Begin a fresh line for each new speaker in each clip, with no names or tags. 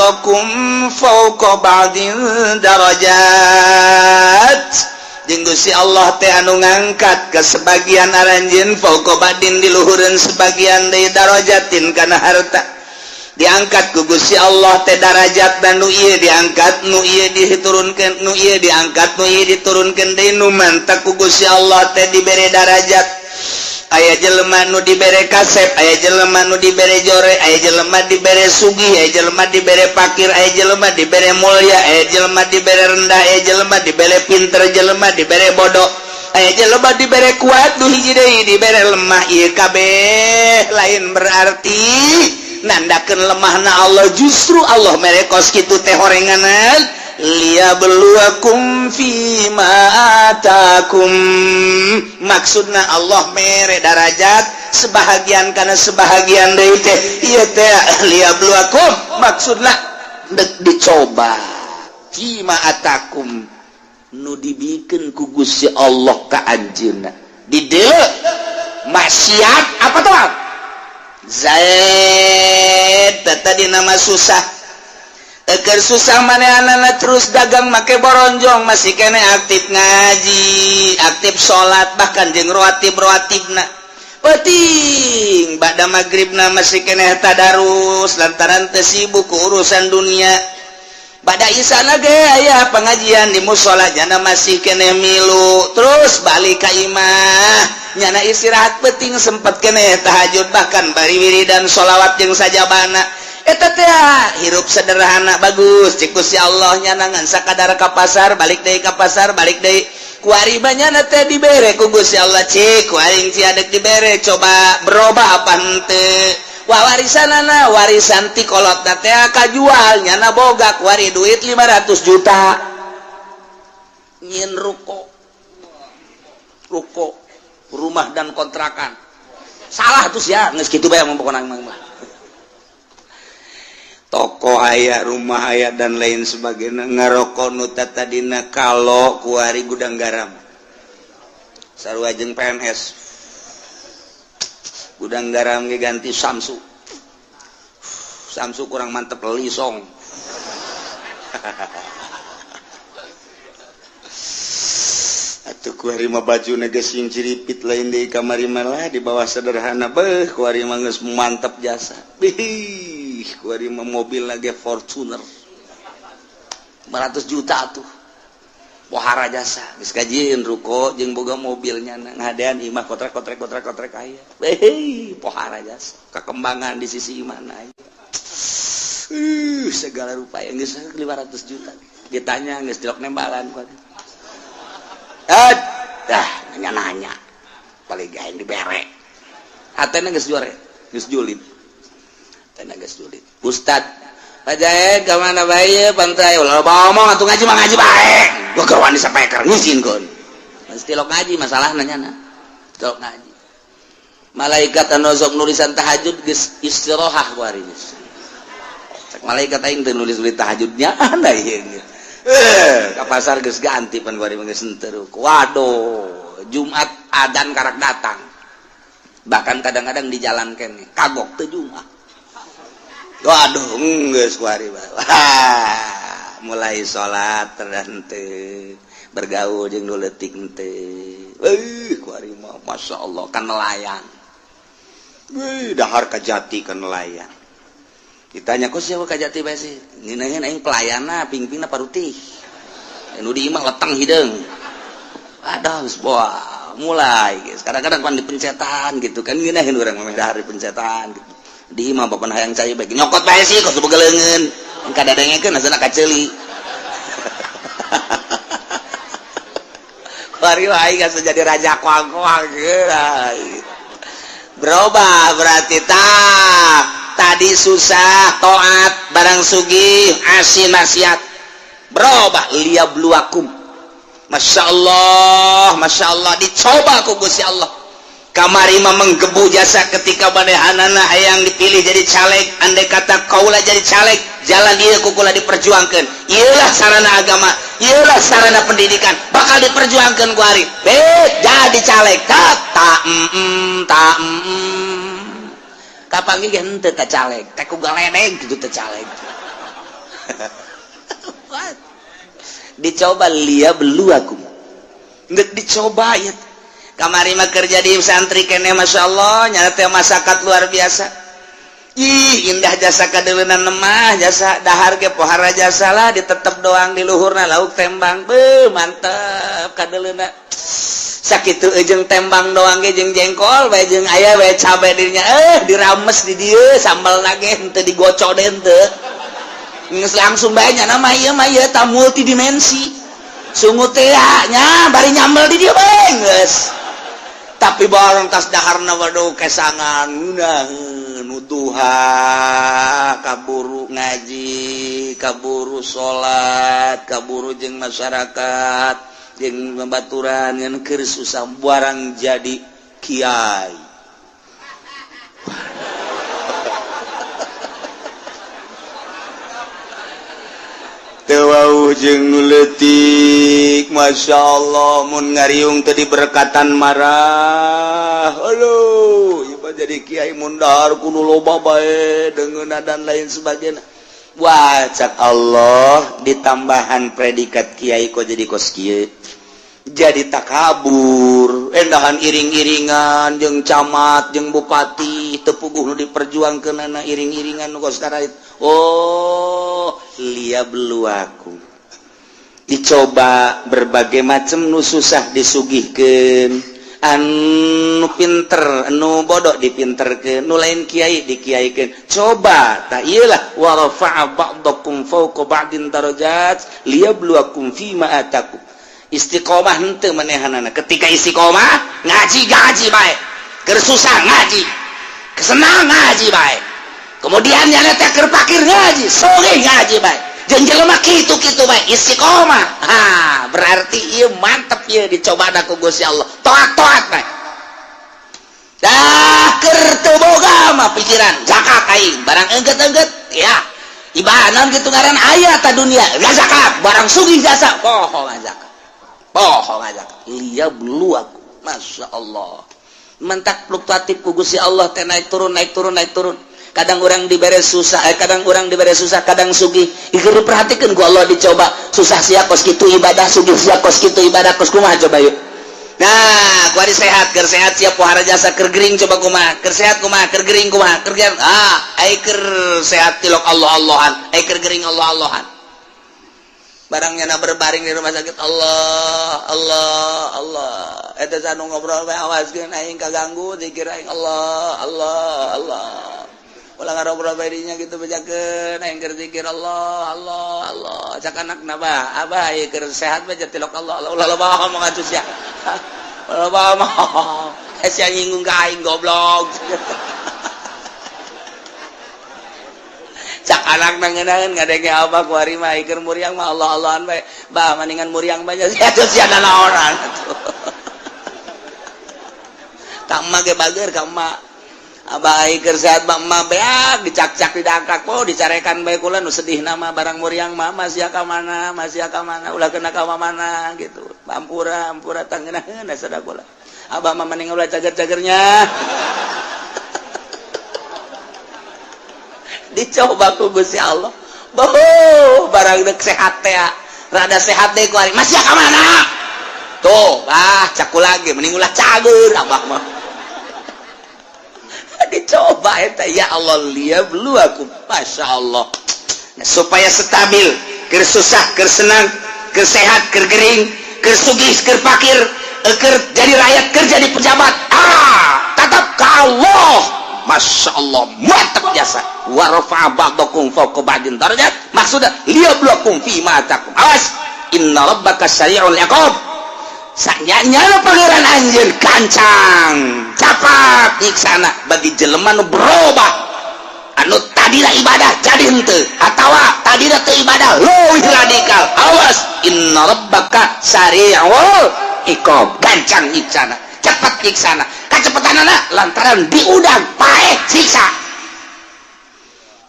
ba'dakum fawqa ba'din darajat. Jeung Gusti Allah teh anu ngangkat ke sebagian aranjeun fawqa ba'din di luhureun sebagian deui darajatin kana harta. Diangkat ku Gusti Allah teh darajat dan nu ieu diangkat, nu ieu diturunkeun, nu ieu diangkat, nu ieu diturunkeun deui. Nu mantak ku Gusti Allah teh dibere darajat. Aya jelema nu dibere kasep, aya jelema nu dibere jore, aya jelema dibere sugih, aya jelema dibere pakir, aya jelema dibere mulia, aya jelema dibere rendah, aya jelema dibere pinter, jelema dibere bodoh, aya jelema dibere kuat, nu hiji deui dibere lemah. Ieu kabeh lain berarti nandakeun lemahna Allah, justru Allah mere kos kitu teh horenganan liyabluwakum fima atakum. Maksudna Allah mere darajat sebahagian karena sebahagian deui teh ieu teh liyabluwakum, maksudna dek dicoba fima atakum nu dibikeun ku Gusti Allah ka anjeunna. Di dieu maksiat apa tuh Zaid tadi nama susah. Eker susah manehna terus dagang make boronjong, masih kene aktif ngaji, aktif salat, bahkan jeung rawatib rawatibna. Penting ba'da maghribna masih kene tadarus lantaran teu sibuk ku urusan dunia. Ba'da isana ge aya pengajian di musola, nyana masih kene milu. Terus balik ka imah, nyana istirahat, penting sempet kene tahajud, bahkan bari wiridan sholawat jeung sajabana. Eta teh hirup sederhana bagus cek Gusti Allah. Nyana ngan sakadar ka pasar balik deui, ka pasar balik deui. Kuari nyana teh dibere ku Gusti Allah, cik ku aing sia dek dibere, coba berubah apa henteu. Wah, warisanana, warisan ti kolot teh kajual, nyana boga kuari duit 500 juta, nyin ruko, ruko rumah dan kontrakan. Salah tuh ya, geus kitu bae pokona mah. Toko aya, rumah aya, dan lain sebagainya. Ngarokok nu tadina kalau kuari Gudang Garam, sarua jeung PNS. Gudang Garam ge ganti Samsu, Samsu kurang mantep, Lisong. Atuh kuari mah baju geus ciripit lain di kamari malah di bawah sederhana. Beuh, kuari mah geus mantep jasa. Bih, kuari mah mobil lagi Fortuner 500 juta tuh, pohara jasa. Geus kajieun ruko jeung boga mobilnya, ngadean imah kotrek kotrek kotrek kotrek aya. Beuh, pohara jasa kekembangan di sisi mana aya. Segala rupa yang geus 500 juta ditanya geus dilok nembalan kuari. Ah, dah nanya-nanya paling gaeng dibere hatena geus juare, geus julid, hatena geus julid. Ustad Pak Jae ka mana bae pantai ulah ngomong atuh, ngaji mah ngaji bae. Gua keur wani sapeker ngizinkeun mesti lok ngaji. Masalah nanya na tilok ngaji, malaikat anu sok nulisan tahajud geus istirahat kuari geus. Cek malaikat, aing teu nulis-nulis tahajudnya anda ieu. Eh, ka pasar geus ganti pan kuari geus henteu. Waduh, Jumat adan karak datang. Bahkan kadang-kadang di jalan kene kagok teu Jumat. Waduh, geus kuari. Wah, mulai salat terhenteu, bergaul jeung nu leutik henteu. Euy, kuari mah masyaallah kan nelayan. Wih, dahar kajati kan nelayan. Ditanya, kok siapa kajati bae sih? Ngeunaheun aing pelayanna, pingpingna parutih. Nu di imah leteng hideung. Aduh, geus wah, mulai guys. Kadang-kadang pan dipencetan gitu kan, ngeunaheun urang mah dahar dipencetan gitu. Di imah bapak hayang cai bae nyokot bae sih kos boga leungeun. Kadadengekeun asana kaceuli. Kuari aing geus jadi raja koang-koang gitu. Berubah berarti tah. Tadi susah toat, barang sugih asin maksiat. Berubah liyabluwakum. Masya Allah, Masya Allah, dicoba ku Gusti Allah. Kamari mah menggebu jasa ketika manehanana hayang dipilih jadi caleg. Andai kata kaula jadi caleg, jalan ieu ku kula diperjuangkan, ieulah sarana agama, ieulah sarana pendidikan, bakal diperjuangkan ku ari be jadi caleg. Tak tak tak kapanggih ge henteu ka caleg teh ku galedeg gitu teh caleg. Dicoba liyabluwakum, nggak dicoba ya. Kamari mah kerja di santri kene, Masya Allah, nyata teh masyarakat luar biasa. Ih, indah jasa kadeuleunan mah, jasa dahar ge pohara jasa lah, ditetep doang di luhurna lauk tembang. Beuh, mantep kadeuleuna. Sakitu jeung tembang doang ge, jeung jengkol bae, jeung aya bae cabe dirinya, dirames di dieu sambal lagi henteu digocok deh, henteu geus langsung bae nya. Nama ieu mah ieu ta multidimensi sungut teh nya, bari nyambel di dieu bae geus. Tapi barang tas daharna, waduh, kesangan ngeunaheun duha, kaburu ngaji, kaburu salat, kaburu jeung masyarakat, jeung babaturan, ngan keur susah barang jadi kiai. Teu jeung nu leutik, Masya Allah, mun ngariung tadi berkatan marah. Aduh, ieu jadi kiai mundar kudu loba bae deungeunna dan lain sebagainya. Wah, cak Allah, ditambahan predikat kiai kok jadi kos kieu, jadi takabur, endahan iring-iringan jeung camat jeung bupati, teu puguh nu diperjuangkeunana iring-iringan nu kos. Oh, liyabluwakum, dicoba berbagai macam, nu susah disugihkeun, anu pinter, anu bodoh dipinterkeun, nu lain kiai dikiaikeun. Coba tak iyalah, wa rafa'a ba'dakum fawqa ba'din darajat liyabluwakum fima atakum. Istiqomah henteu manehanana? Ketika istiqomah ngaji, ngaji bae, keur susah ngaji, kesenang ngaji bae, kemudian nyana teh keur pakir ngaji, sugih ngaji bae, jeung jelema kitu-kitu bae istiqomah. Ha, berarti ieu mantep, ieu dicoba ku Gusti Allah, toat-toat bae. Dah keur teu boga mah pikiran zakat aing, barang engget-engget ya ibanan gitu, ngaran aya ta dunia gak zakat, barang sugih jasa poho zakat, poho zakat. Liyabluwakum, Masya Allah, mentak fluktuatif ku Gusti Allah teh, naik turun, naik turun, naik turun. Kadang orang dibere susah, kadang orang dibere susah, kadang sugih. Ieu diperhatikan ku Allah, dicoba susah sia kos kitu ibadah, sugih sia kos kitu ibadah, kos kumaha coba yuk. Nah, kuari sehat, keur sehat siap pohara jasa, keur gering coba kumaha, keur sehat kumaha, keur gering kumaha, keur ah, ai keur sehat tilok Allah Allahan, ai keur gering Allah Allahan. Barangnya na berbaring di rumah sakit, Allah Allah Allah. Eta sanu ngobrol bae, awaskeun aing kaganggu zikir aing, Allah Allah Allah. Ulah ngarobrol bae dinya gitu, bejakeun aing keur zikir Allah Allah Allah. Cak anakna, "Bah, abah ieu keur sehat bae tilok Allah Allah." Ulah loba ngomong atuh sia, ulah loba ngomong, sia nyinggung ka aing, goblok. Cak anak nangenaeun ngadenge abah kuari mah keur muriang mah Allah Allahan bae. Bah, maningan muriang bae sia atuh, sia nanaonan ka emak ge, bager ka emak. Abah keur sehat mah emak beak dicak-cak, didangkak, oh, dicarekan bae. Kula nu sedih nama barang muriang mah, masih ka mana, masih ka mana, ulah kena ka mana gitu. Ampura, ampura, tangeunaheun sada kula. Abah mah mending ulah cager-cagernya. Dicoba ku Gusti Allah. Boh, barang dek sehat teh, rada sehat deh kuari, masih ka mana tuh. Ah, caku lagi mending ulah cager abah mah. Dicoba eta, ya Allah, liyabluwakum, Masya Allah. Nah, supaya stabil, keur susah, keur senang, keur sehat, keur gering, keur sugih, keur pakir, keur jadi rakyat, keur jadi pejabat, ah, tetap ke Allah. Masya Allah, mantap jasa. Wa rafa'a ba'dakum fawqa ba'din darajat, maksudnya liyabluwakum fi ma atakum. Awas, inna rabbaka sari'ul iqab. Sanyanya Pangeran anjeun gancang capat nyiksana bagi jelema nu berubah, anu tadina ibadah jadi henteu, atawa tadina teu ibadah leuwih radikal. Awas, inna rabbaka sari'ul iqab, gancang nyiksana, cepat nyiksana. Kacepetanana lantaran diudang paeh siksa.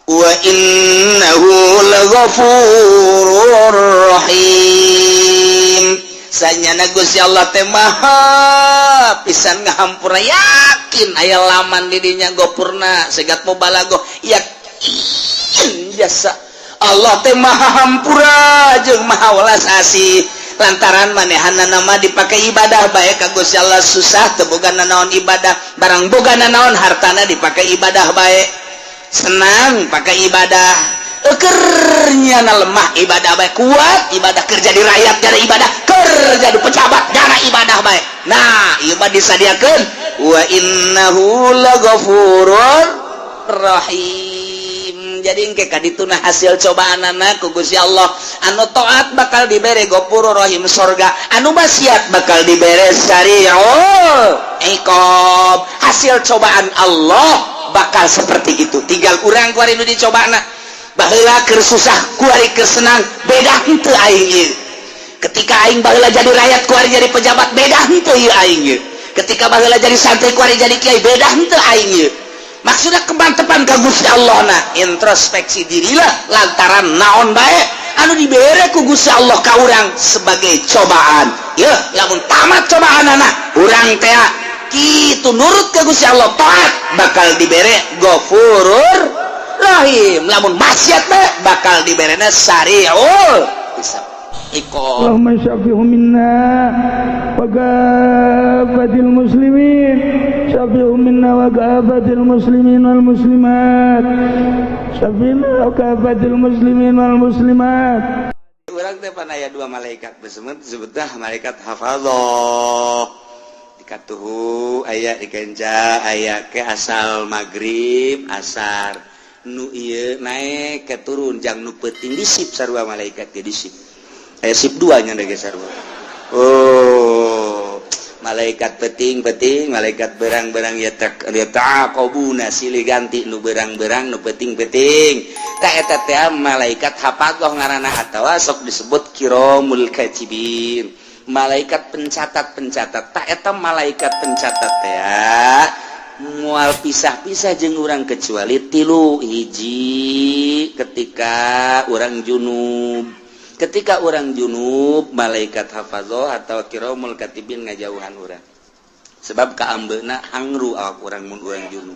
Wa innahu laghafurur rahim. Sanyana Gusti Allah teh maha pisan ngahampura. Yakin aya laman di dinya gopurna segat mubalago, yakin jasa. Allah teh Maha Hampura jeung Maha Welas Asih, lantaran manehana nama dipakai ibadah bae ka Gusti Allah. Susah teu boga nanaon, ibadah. Barang boga nanaon, hartana dipakai ibadah bae. Senang, pakai ibadah. Ekernya na lemah, ibadah bae. Kuat, ibadah. Kerja di rakyat jana ibadah, kerja di pejabat jana ibadah bae. Nah, ieu mah disadiakeun wa innahu laghafurur rahim. Jadi engke kadituna hasil cobaan anak ku Gusti Allah. Anu taat bakal dibere Ghafurur Rahim, sorga. Anu maksiat bakal dibere sari'ul iqab. Hasil cobaan Allah bakal seperti itu. Tinggal urang kuari nu dicobana. Baheula keur susah, kuari keur senang, beda henteu aing ieu? Ketika aing baheula jadi rakyat, kuari jadi pejabat, beda henteu ieu aing ieu? Ketika baheula jadi santri, kuari jadi kiai, beda henteu aing ieu? Maksudnya kemantepan ka Gusti Allah. Nah, introspeksi dirilah, lantaran naon bae anu dibere ku Gusti Allah ka urang sebagai cobaan ya. Lamun tamat cobaan anak urang teh kitu, nurut ke Gusti Allah, taat, bakal dibere Ghafurur Rahim. Lamun maksiat bae, bakal diberena sariul hisab, iqab.
اللهم شفه منا وكافة المسلمين، شفه منا وكافة المسلمين والمسلمات، شفنا وكافة المسلمين والمسلمات.
Urang teh pan aya dua malaikat besemet, disebutna malaikat hafadzah. Dikatuhu aya di kenca, aya ke asal maghrib asar, nu ieu naik ke turun jang nu peuting di sip. Sarua malaikat ge di sip, aya sip dua nya ge sarua. Oh, malaikat peting-peting, malaikat berang-berang ya, tak ya taqabuna, silih ganti nu berang-berang, nu peting-peting. Tak eta teh malaikat hafadzah ngaranna atawa sok disebut kiramul katibin, malaikat pencatat-pencatat. Tak eta malaikat pencatat teh mual pisah-pisah jeung urang kecuali tilu hiji: ketika urang junub. Ketika urang junub, malaikat hafadzah atau kiramul katibin ngajauhan urang, sebab kaambeuna hangru awak urang mun urang junub.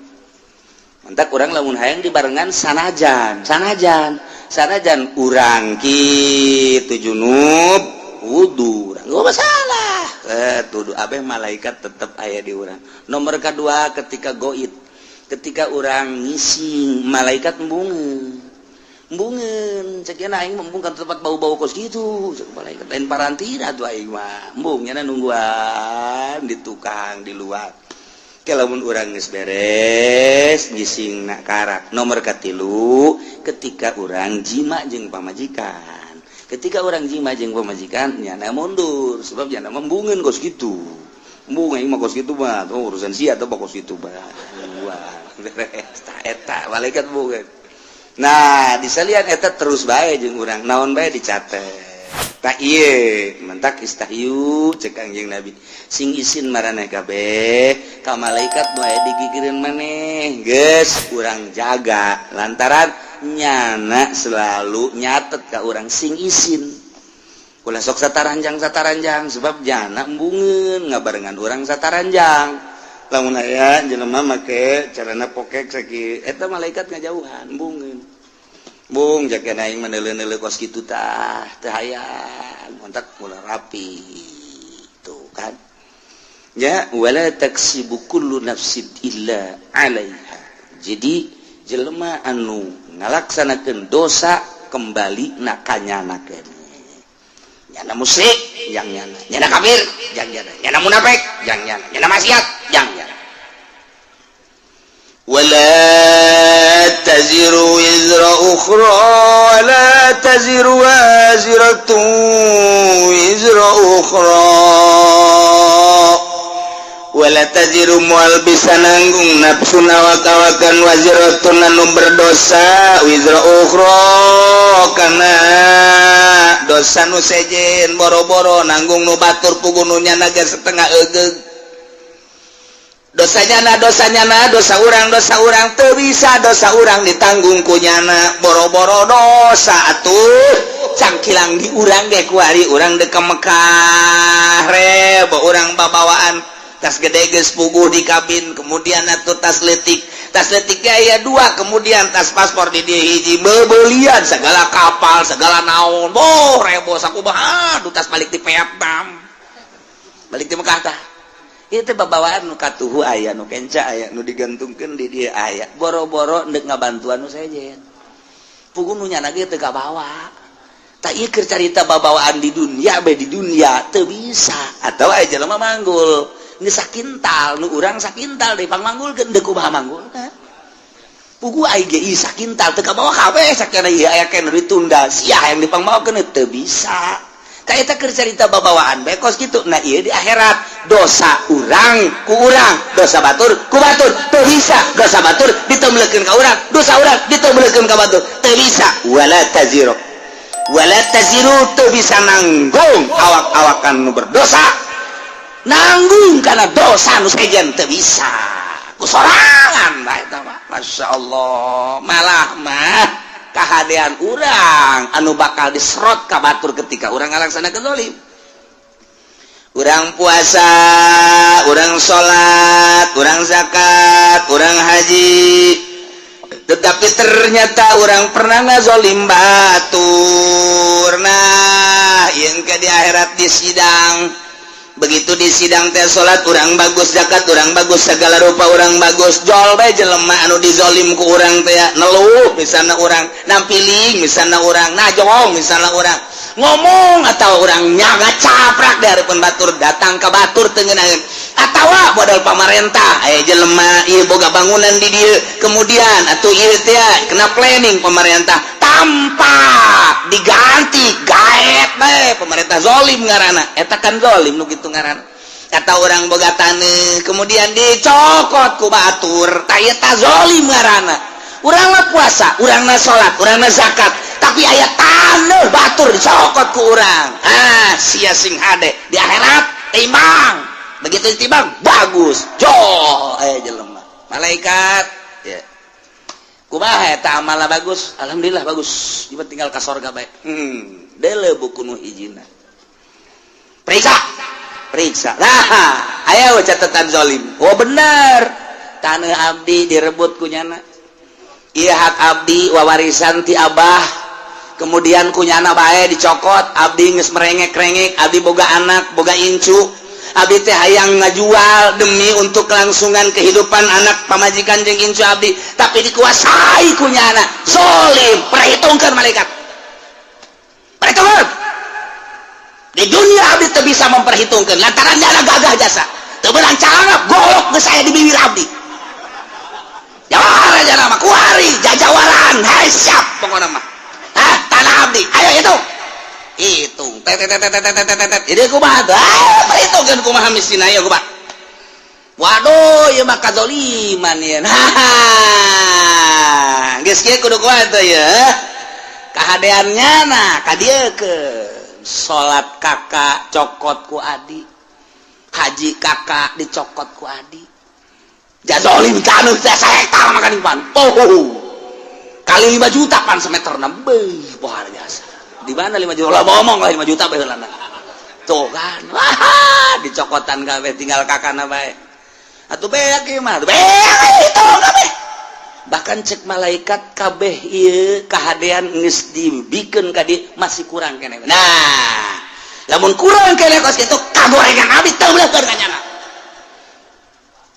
Mantak urang lamun hayang dibarengan, sanajan sanajan sanajan urang kitu junub, wudu urang gak masalah. Tuduh abeh malaikat tetep aya di urang. Nomor kedua, ketika goib, ketika urang ngising, malaikat embungeun embungeun. Cek aing embung kan tempat bau-bau kos gitu. Cek malaikat, lain parantina tuh aing mah embung. Nyana nungguan di tukang di luar. Lamun urang geus beres ngising nak karak. Nomor katilu, ketika urang jima jeung pamajikan. Ketika urang jima jeung pamajikan, nyana mundur, sebab nyana embungeun kos gitu. Embung aing mah kos gitu mah. Oh, urusan sia atau kos gitu mah. Wah, beres. Eta malaikat embungeun. Nah, disalian eta terus bae jeung urang, naon bae dicatet. Tak ieu mentak istahyu, cek Kangjeng Nabi, sing isin maraneh kabeh ka malaikat bae digigireun maneh. Geus urang jaga, lantaran nyana selalu nyatet ka urang. Sing isin, ulah sok sataranjang sataranjang, sebab jana embungeun ngabarengan urang sataranjang. Lamun aya jelema make carana pokek sakieu, eta malaikat ngajauhan, embungeun. Bung jaga aing meneule-neule kos kitu tah teu hayang kontak mulai rapi tuh kan ya. Wala taksibu kullu nafsin illa 'alaiha. Jadi jelema anu ngalaksanakeun dosa, kembali na kanyana keneh. Nyana musyrik yang nyana, nyana kafir yang nyana, nyana munafik yang nyana, nyana maksiat yang nyana. ولا تزر وزر أخرى ولا تزر وازرة وزر أخرى. ولا تزر moal bisa nanggung nafsun awak-awakan, waziratun anu berdosa, wizra ukhra kana dosa nu sejen. Boro-boro nanggung nu batur, puguh nu nyana ge setengah egeug dosanya. Na dosanya na dosa urang, dosa urang teu bisa dosa urang ditanggung ku nyana. Boro-boro dosa atuh cangkilang di urang ge. Kuari urang dek ke Mekah, rebo urang babawaan tas gede geus puguh di kabin, kemudian atuh tas letik. Tas leutik aya dua, kemudian tas paspor di dieu hiji, bebelian segala kapal, segala naon, boh rebo sakumaha. Aduh, tas balik di Vietnam, balik di Mekah. Tah, itu babawaan nu katuhu aya, nu kenca aya, nu digantungkeun di dieu aya. Boro-boro ndek ngabantuan nu sejen, puguh nu nyana ge teu kabawa. Tak, ieu keur carita babawaan di dunia bae. Di dunia teu bisa. Atau aya jelema manggul geus sakintal, nu urang sakintal deui pangmanggulkeun, deuk kumaha manggulna? Puguh aing ge ieu sakintal teu kabawa kabeh. Sakana ieu aya keneh ditunda, sia yang dipangmawakeun teu bisa. Ka eta keur carita babawaan bae kos kitu. Nah, ieu di akhirat dosa urang ku urang, dosa batur ku batur, teu bisa. Dosa batur ditemblekeun ka urang, dosa urang ditemblekeun ka batur, teu bisa. Wala taziru, wala taziru, teu bisa nanggung awak-awakan nu berdosa, nanggung karena dosa nu sejen teu bisa ku sorangan bae eta mah. Masya Allah, malah mah kahadean urang anu bakal diserot ka batur ketika urang ngalaksanakeun zalim. Urang puasa, urang salat, urang zakat, urang haji, tetapi ternyata urang pernah ngazolim batur. Nah, yang ke di akhirat di sidang, begitu di sidang teh salat urang bagus, zakat urang bagus, segala rupa urang bagus. Jol bae jelema anu dizolim ku urang teh neluh, misalnya urang nampiling, misalnya urang najong, misalnya urang ngomong atau urang nyaga caprak dari batur, datang ke batur tengenaheun atau modal pamarentah. Aya jelema ieu boga bangunan di dieu, kemudian atuh ieu teh kena planning pemerintah tanpa diganti, gaet bae pemerintah, zolim ngaranna eta kan, zolim nu kitu ngaranna. Kata urang boga taneuh, kemudian dicokot ku batur, tah eta zolim ngaranna. Urang mah puasa, urang na salat, urang na zakat, tapi aya taneuh batur dicokot ku urang. Ah, sia sing hade di akhirat timbang. Begitu ditimbang bagus, jol aya jelema malaikat ya, kumaha eta amalna? Bagus, alhamdulillah bagus, ieu tinggal ka sorga bae. Deuleu buku nu hijina, periksa, periksa. Nah, aya catatan zolim. Oh, bener, tanah abdi direbut ku nyana. Iya, hak abdi wawarisan ti abah, kemudian ku nyana bae dicokot. Abdi geus merengek-rengek, abdi boga anak, boga incu, abdi teh hayang ngajual demi untuk kelangsungan kehidupan anak, pamajikan jeung incu abdi, tapi dikuasai ku nyana, zolim. Perhitungkan malaikat, perhitungkan. Di dunia abdi teu bisa memperhitungkan lantaran nyana gagah jasa, teu beunang calangap golok geus aya di bibir abdi. Jawara aja nama kuari jajawaran. Hai, siap pokoknya mah. Hah, tanah abdi ayo hitung, hitung, tet tet tet tet tet tet tet. Jadi kumaha tuh? Ah, perhitungkeun kumaha mistina ya, kumaha? Waduh, ieu mah kazoliman ieu. Nah, geus kieu kudu kumaha tuh ya kahadeannya? Nah, ka dieu ke salat kakak cokot ku adi, haji kakak dicokot ku adi, jazolim kanu teh sahektar makan pan. Oh, kali 5 juta pan semeter beuh, luar biasa. Di mana 5 juta lah, ngomong lah 5 juta baheulana. Tuh kan, wah, dicokotan kabeh, tinggal kakana bae. Atuh beak ieu mah, beak itu kabeh. Bahkan cek malaikat, kabeh ieu kahadean geus dibikeun ka dieu, masih kurang keneh. Nah, lamun kurang keneh kos kitu, kagorengan abdi teu beuleuhkeun ka nyana.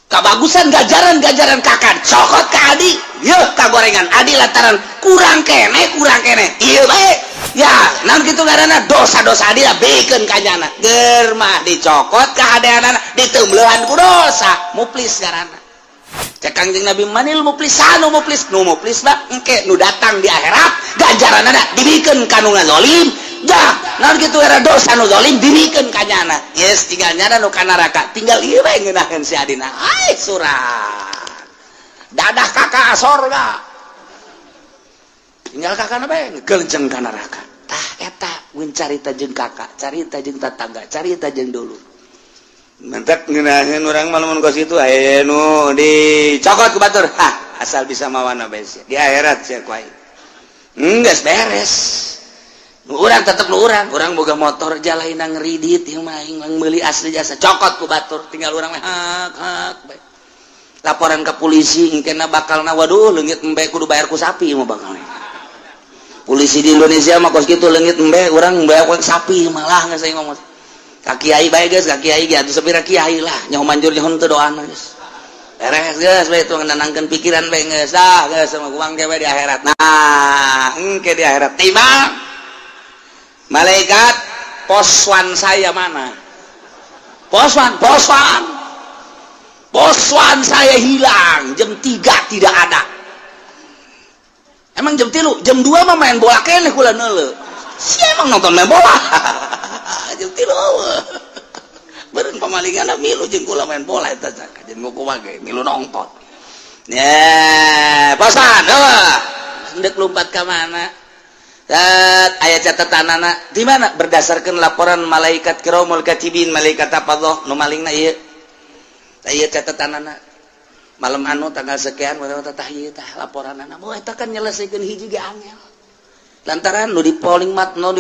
Kabagusan gajaran-gajaran kakak cokot ke adi, yeuh kagorengan adi lantaran kurang keneh, kurang keneh ieu bae ya. Naon kitu ngaranna? Dosa-dosa adi lah bikeun ka nyana. Ger mah dicokot kahadeanana, diteumbeuhan ku dosa, muflis ngaranna. Cek Kangjeng Nabi, manil muflisanu? Muflis, nu muflis mah engke nu datang di akhirat ganjaranana dibikeun ka nu ngazolim. Dah, naon kitu era dosa nu zalim dibikeun ka nyana. Yes, tinggal nyana nu ka neraka, tinggal ieu bae ngeunaheun si adina. Ai surat dadah kakak sorga, tinggal kakak bae ngegelenceng ka neraka. Tah, eta mun carita jeung kakak, carita jeung tetangga, carita jeung dulu. Mentek ngeunaheun urang mah lamun kos kitu. Aya nu dicokot ku batur, hah, asal bisa mawana bae sia di akhirat sia ku aing. Geus beres. Nu urang tetep nu urang, urang boga motor jalaina ngeridit ieu mah, aing meuli asli jasa, cokot ku batur, tinggal urang mah hak hak bae. Laporan ke polisi engkena bakalna, waduh, leungit embe kudu bayar ku sapi mah bakalna. Polisi di Indonesia mah kos kitu, leungit embe urang bayar ku sapi malah. Nggak, saya ngomong ka kiai bae geus, ka kiai ge atuh sapira kiai lah nyaho manjur nyaho teu doana. Geus beres, geus bae itu nenangkeun pikiran bae, geus dah, geus sama kuang ge di akhirat. Nah, engke di akhirat timbang malaikat, "Poswan saya mana? Poswan, poswan, poswan saya hilang jam 3, tidak ada." "Emang jam 3?" "Jam 2 mah main bola keneh kula neuleu." "Si emang nonton main bola jam 3?" "Beureun pamalingan milu jeung kula main bola eta, jeung kumaha ge milu nonton." Ya, poswan hendak lompat ke mana? Aya catatan anak di mana? Berdasarkan laporan malaikat kiromul katibin, malaikat apa loh nu malingna ieu. Ieu catatan anak malam anu tanggal sekian tah, ieu tah laporan anak. Oh, eta kan nyelesaikeun hiji ge angel, lantaran nu dipaling mat, nu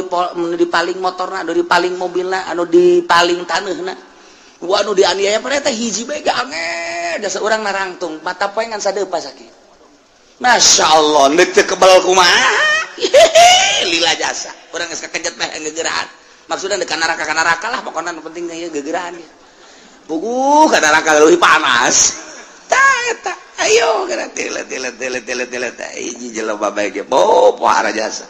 dipaling motorna, nu dipaling mobilna, anu dipaling taneuhna, wah, nu dianiaya pada eta hiji bae ge angel. Jasa urang narangtung mata poe ngan sadeupa sakit. Masya Allah, deuk teu kebal kumaha? Lila jasa urang geus kakejet mah gegeraan. Maksudnya dekat neraka, ka neraka lah pokoknya, nu penting ieu gegeraan ya. Puguh ka neraka leuwih panas. Tah eta, ayo geura tile tile tile tile tile tah hiji jelema bae ge bo pohara jasa.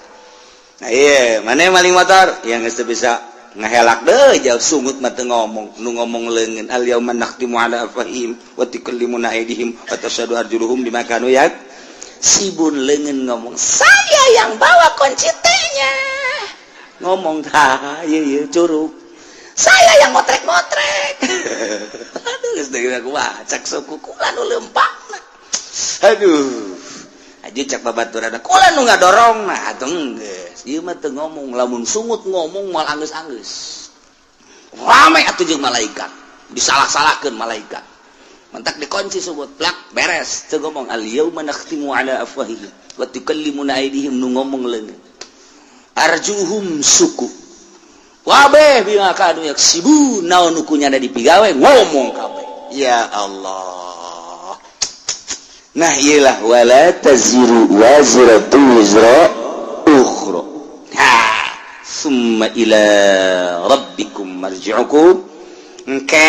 Nah, iya, mana maling motor yang geus bisa ngehelak deh jauh, sungut mah teu ngomong, nu ngomong leungeun. Al yauma nakhtimu ala afwahihim wa tukallimuna aydihim wa tashhadu arjuluhum bima kanu yaksibun. Leungeun ngomong, "Saya yang bawa kunci T-nya." Ngomong tah ieu, ieu curug, "Saya yang motrek-motrek." Aduh, geus deui aku mah cak suku kula nu leumpangna. Aduh, aja cak babaturan kula nu ngadorong. Nah, atuh geus ieu mah teu ngomong. Lamun sungut ngomong moal anggeus-anggeus, rame atuh jeung malaikat, disalah-salahkeun malaikat. Mentak dikunci sungut plak, beres, teu ngomong. Al yauma nakhtimu ala afwahihim wa tukallimuna aydihim, nu ngomong leungeun, arjuhum suku wabe bima kanu yaksibun. Naon nu kunyana dipigawe ngomong kabeh. Ya Allah, nah iyalah, wala taziru waziratu wizra ukhra. Ha, summa ila rabbikum marji'ukum. Engke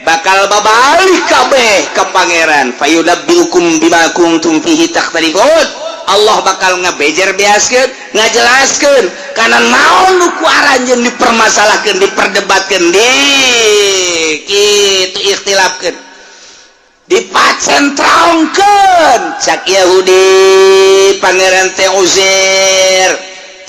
bakal babalik kabeh ke Pangeran. Fayunabbiukum bima kuntum fihi takhtalifun. Allah bakal ngebejer beaskeun, ngajelaskeun kana naon nu ku aranjeun dipermasalahkeun, diperdebatkeun, di kitu ikhtilafkeun, dipacentrongkeun. Cak Yahudi Pangeran teh Uzair,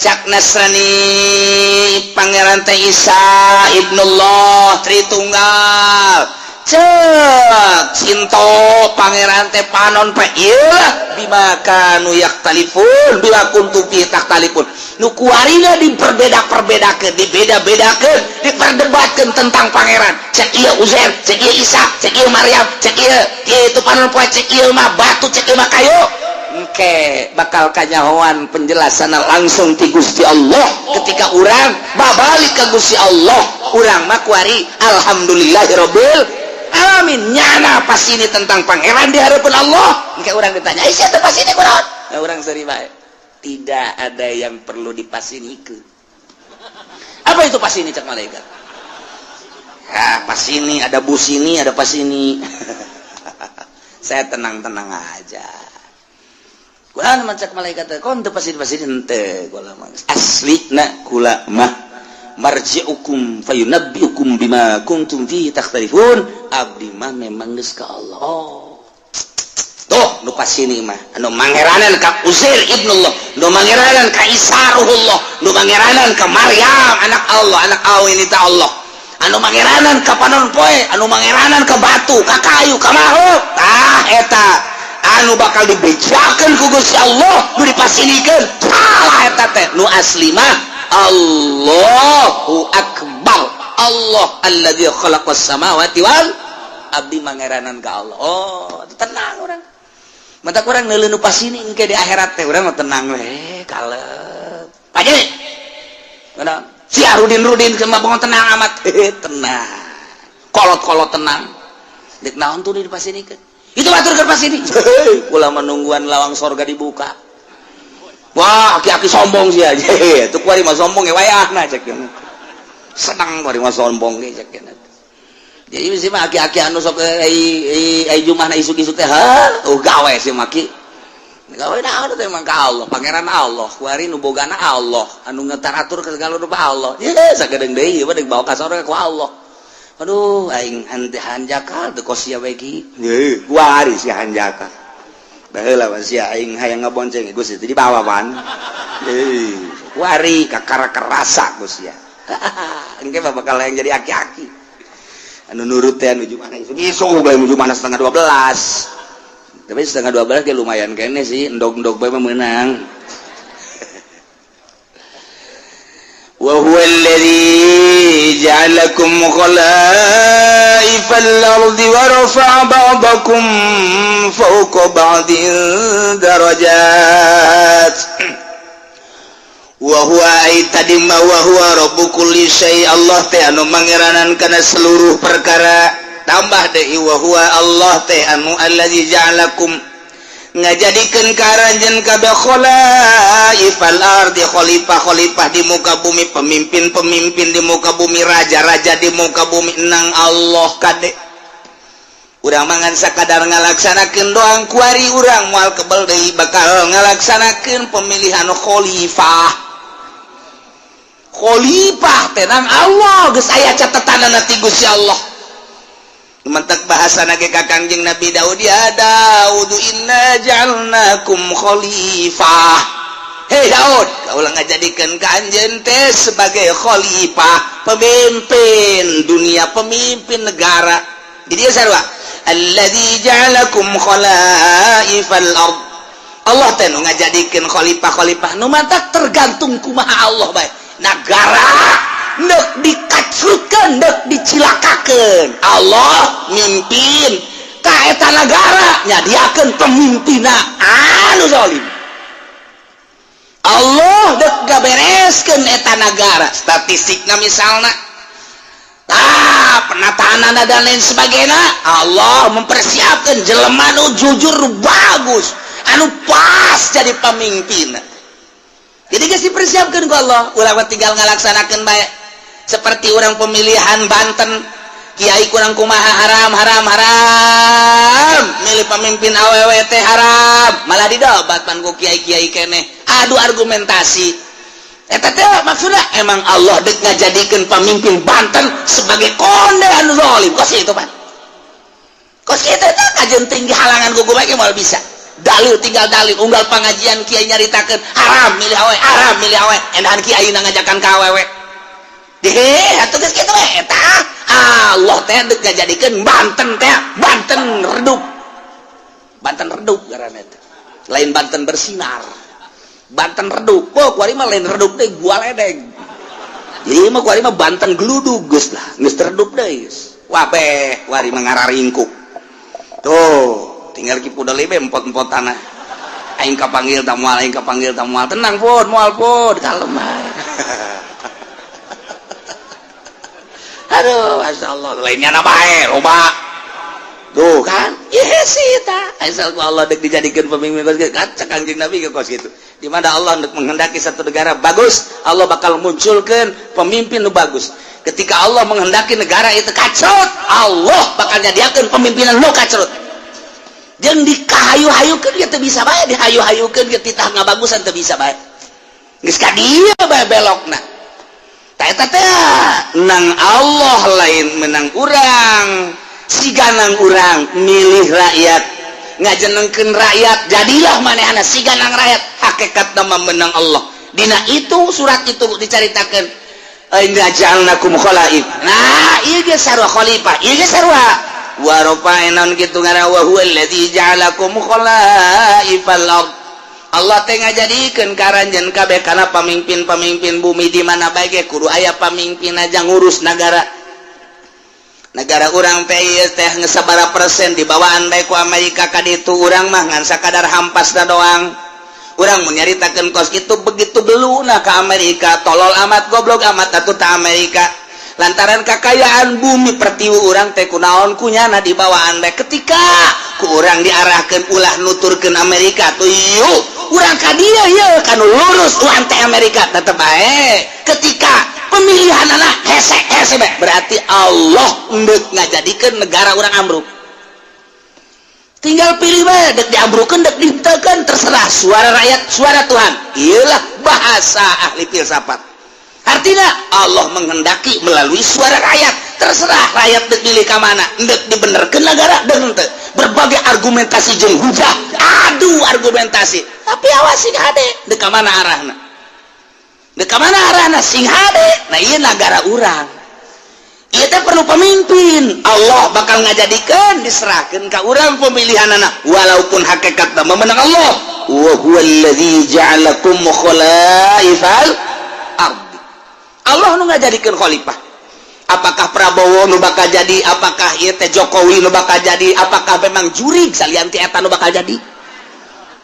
cak Nasrani Pangeran teh Isa Ibnullah Tritunggal, cek Sinto Pangeran teh panon pe. Iyalah, bima kanu yakhtalifun, bima kuntum fi takhtalifun, nu kuarina diperbeda-perbedakeun, dibeda-bedakeun, diperdebatkeun tentang Pangeran. Cek ieu Uzair, cek ieu Isa, cek ieu Maryam, cek ieu ieu itu panon poe, cek ieu mah batu, cek ieu mah kayu. Engke bakal kanyahoan penjelasan langsung ti Gusti Allah ketika urang babalik ke Gusti Allah. Urang mah kuari alhamdulillahirabbil alamin, nyana pas ini tentang Pangeran di hadapan Allah. Engke urang ditanya, "Aisyah teh pas ini kunaon?" Nah, urang seri bae, tidak ada yang perlu dipasiniku. "Apa itu pas ini?" cak malaikat. Ya, pas ini ada bus, ini ada pas ini. Saya tenang-tenang aja. Kula mah, cak malaikat, kon teu pasini pasini henteu. Kula mah asli na kula mah marji'ukum fayunabbiukum bima kuntum fihi takhtalifun. Abdi mah memang geus ka Allah. Oh. Tuh nu pasini mah anu mangeranan ka Uzair ibnullah, nu mangeranan ka Isa ruhullah, nu mangeranan ka Maryam anak Allah, anak awin ta Allah, anu mangeranan ka panon poe, anu mangeranan ka batu, ka kayu, ka makhluk. Tah, eta anu bakal dibejakeun ku Gusti Allah. Nu dipasinikeun salah eta teh. Nu asli mah Allahu akbar, Allah alladzi khalaqas samawati wal, abdi mangeranan ka Allah. Oh, tenang urang. Mata kurang neuleuh nu pasini engke di akhirat teh urang mah tenang we, kalep. Paje. Mana? Si Arudin Rudin mah bangun tenang amat. Tenang. Kolot-kolot tenang. Dek naon tuh dipasinikeun? Itu batur keur pasini. Kula menungguan lawang sorga dibuka. Wah, aki-aki sombong sih aja. Itu kuari mah sombong ya wayahna cek. Senang kuari mah sombong ge cek. Jadi sih mah aki-aki anu sok ai ai jumahna isuk-isuk teh, ha, oh gawe sih maki. Gawe naon teh emang ka Allah, pangeran Allah, kuari nu bogana Allah, anu ngetaratur ke segala rupa Allah. Ye, sagedeung deui ieu mah bawa ka sorga ku Allah. Aduh, aing hanjakal teu kos sia bae ki. Ye, kuari si hanjakal. Baheula mah sia aing hayang ngabonceng Gusti teu dibawa pan. Ye, kuari kakara kerasa Gusti sia. Engke mah bakal yang jadi aki-aki. Anu nurut teh anu mana isuk isuk bae menuju mana setengah 12. Tapi setengah 12 ge lumayan kene sih, endog-endog bae mah meunang. Wa huwa alladhi ja'alakum khalaifal ardi wa rafa'a ba'dakum fawqa ba'din darajat. Wa huwa ay tadi ma wa huwa rabbu kulli syai, Allah teh anu mangeranan kana seluruh perkara. Tambah deui wa huwa Allah teh anu allazi ja'alakum ngajadikeun ka aranjeun kabeh khalaifal ardi, khalifah-khalifah di muka bumi, pemimpin-pemimpin di muka bumi, raja-raja di muka bumi nang Allah kade. Urang mangan sakadar ngalaksanakeun doang kuari urang moal kebel deui bakal ngalaksanakeun pemilihan khalifah. Khalifah teh nang Allah geus aya catetanana ti Gusti Allah. Mentek bahasa nage ka Kangjeng Nabi Daud, ya Daud inna ja'alnakum khalifah. Hei Daud, kaulah ngajadikeun ka anjeun teh sebagai khalifah, pemimpin dunia, pemimpin negara. Jadi sarua alladzi ja'alakum khalaifal ard. Allah teh nu ngajadikeun khalifah-khalifah nu mantak tergantung kumaha Allah bae. Negara nek dikacrutkeun, nek dicilakakeun, Allah mimpin ka eta nagara, nyadiakeun pemimpinna anu zalim. Allah dek gabereskeun eta nagara, statistikna misalna penataan dan lain sebagainya, Allah mempersiapkan jelema nu jujur, bagus, anu pas jadi pemimpin. Jadi geus dipersiapkan ku Allah, ulah tinggal ngalaksanakeun bae. Seperti orang pemilihan Banten, kiai kurang kumaha haram haram haram, milih pemimpin awewe teh haram, malah didobat pan ku kiai-kiai keneh, adu argumentasi. Eta teh maksudnya emang Allah dek ngajadikeun pemimpin Banten sebagai konde anu zalim kos itu pan. Kos itu teh kajen tinggi halangan ku bae moal bisa. Dalil tinggal dalil, unggal pengajian kiai nyaritakeun haram milih awewe, haram milih awewe, endahan kiai ngajakan ka awewe. Deh, atuh geus kitu we eta. Allah teh dek ngajadikeun Banten teh Banten redup. Banten redup ngaranna teh. Lain Banten bersinar. Banten redup. Oh, kuari mah lain redup deui, gua ledeng. Jadi mah kuari mah Banten geludug geus lah, geus redup deui geus. Wabeh, kuari mah ngararingkuk. Tuh, tinggal ki pudel be empot-empot tanah. Aing kapanggil ta moal, aing kapanggil ta moal. Tenang pun, moal pun, kalem bae. Aduh, Masya Allah, lainnya na bae, loba. Tuh kan, iya sih ta. Asal ku Allah dek dijadikan pemimpin kos kitu, kaca Kangjeng Nabi ke kos kitu. Di mana Allah dek menghendaki satu negara bagus, Allah bakal munculkan pemimpin nu bagus. Ketika Allah menghendaki negara itu kacrut, Allah bakal nyadiakeun pemimpinan nu kacrut. Jeung dikahayu-hayukeun ge teu bisa bae, dihayu-hayukeun ge titah ngabagusan teu bisa bae. Geus ka dieu bae belokna. Eta teh nang Allah lain menang urang, siganang urang milih rakyat, ngajenengkeun rakyat, jadilah manehna siganang rakyat. Hakikat nama menang Allah. Dina itu surat itu dicaritakeun inna ja'alnakum khalaif. Nah, ieu ge sarua khalifah, ieu ge sarua wa rafa'na kitu ngaran wa huwa allazi ja'alakum khalaifal ard. Allah teh ngajadikeun ka aranjeun kabeh kana pamimpin-pamimpin bumi. Di mana bae ge kudu aya pamimpin aja ngurus nagara. Negara urang teh ieu teh geus sabaraha persen dibawaan bae ku Amerika ka ditu, urang mah ngan sakadar hampasna doang. Urang mun nyaritakeun kos kitu begitu beluna ka Amerika, tolol amat, goblok amat atuh ta Amerika. Lantaran kakayaan bumi pertiwi urang teh kunaon kunyana dibawaan bae. Ketika ku urang diarahkan ulah nuturkeun Amerika tuh, yuk urang ka dieu, yeuh kanu lurus urang teh Amerika tetep bae. Ketika pemilihan anak hese hese bae, berarti Allah endek ngajadikeun negara urang ambruk. Tinggal pilih bae, dek diambrukeun, dek dihenteukeun, terserah. Suara rakyat suara Tuhan, iyalah bahasa ahli filsafat. Artinya Allah menghendaki melalui suara rakyat. Terserah rakyat dek pilih ka mana, dek dibenerkeun negara dek henteu. Berbagai argumentasi jeung hujah, adu argumentasi, tapi awas, sing hade dek ka mana arahna, dek ka mana arahna, sing hade. Nah, ieu negara urang ieu teh perlu pemimpin. Allah bakal ngajadikeun, diserahkeun ka urang pemilihan anak, walaupun hakikatna memenang Allah. Wa huwallazi ja'alakum khalaifal ardi. Allah nu ngajadikeun khalifah. Apakah Prabowo nu bakal jadi, apakah ieu teh Jokowi nu bakal jadi, apakah memang jurig salian ti eta nu bakal jadi,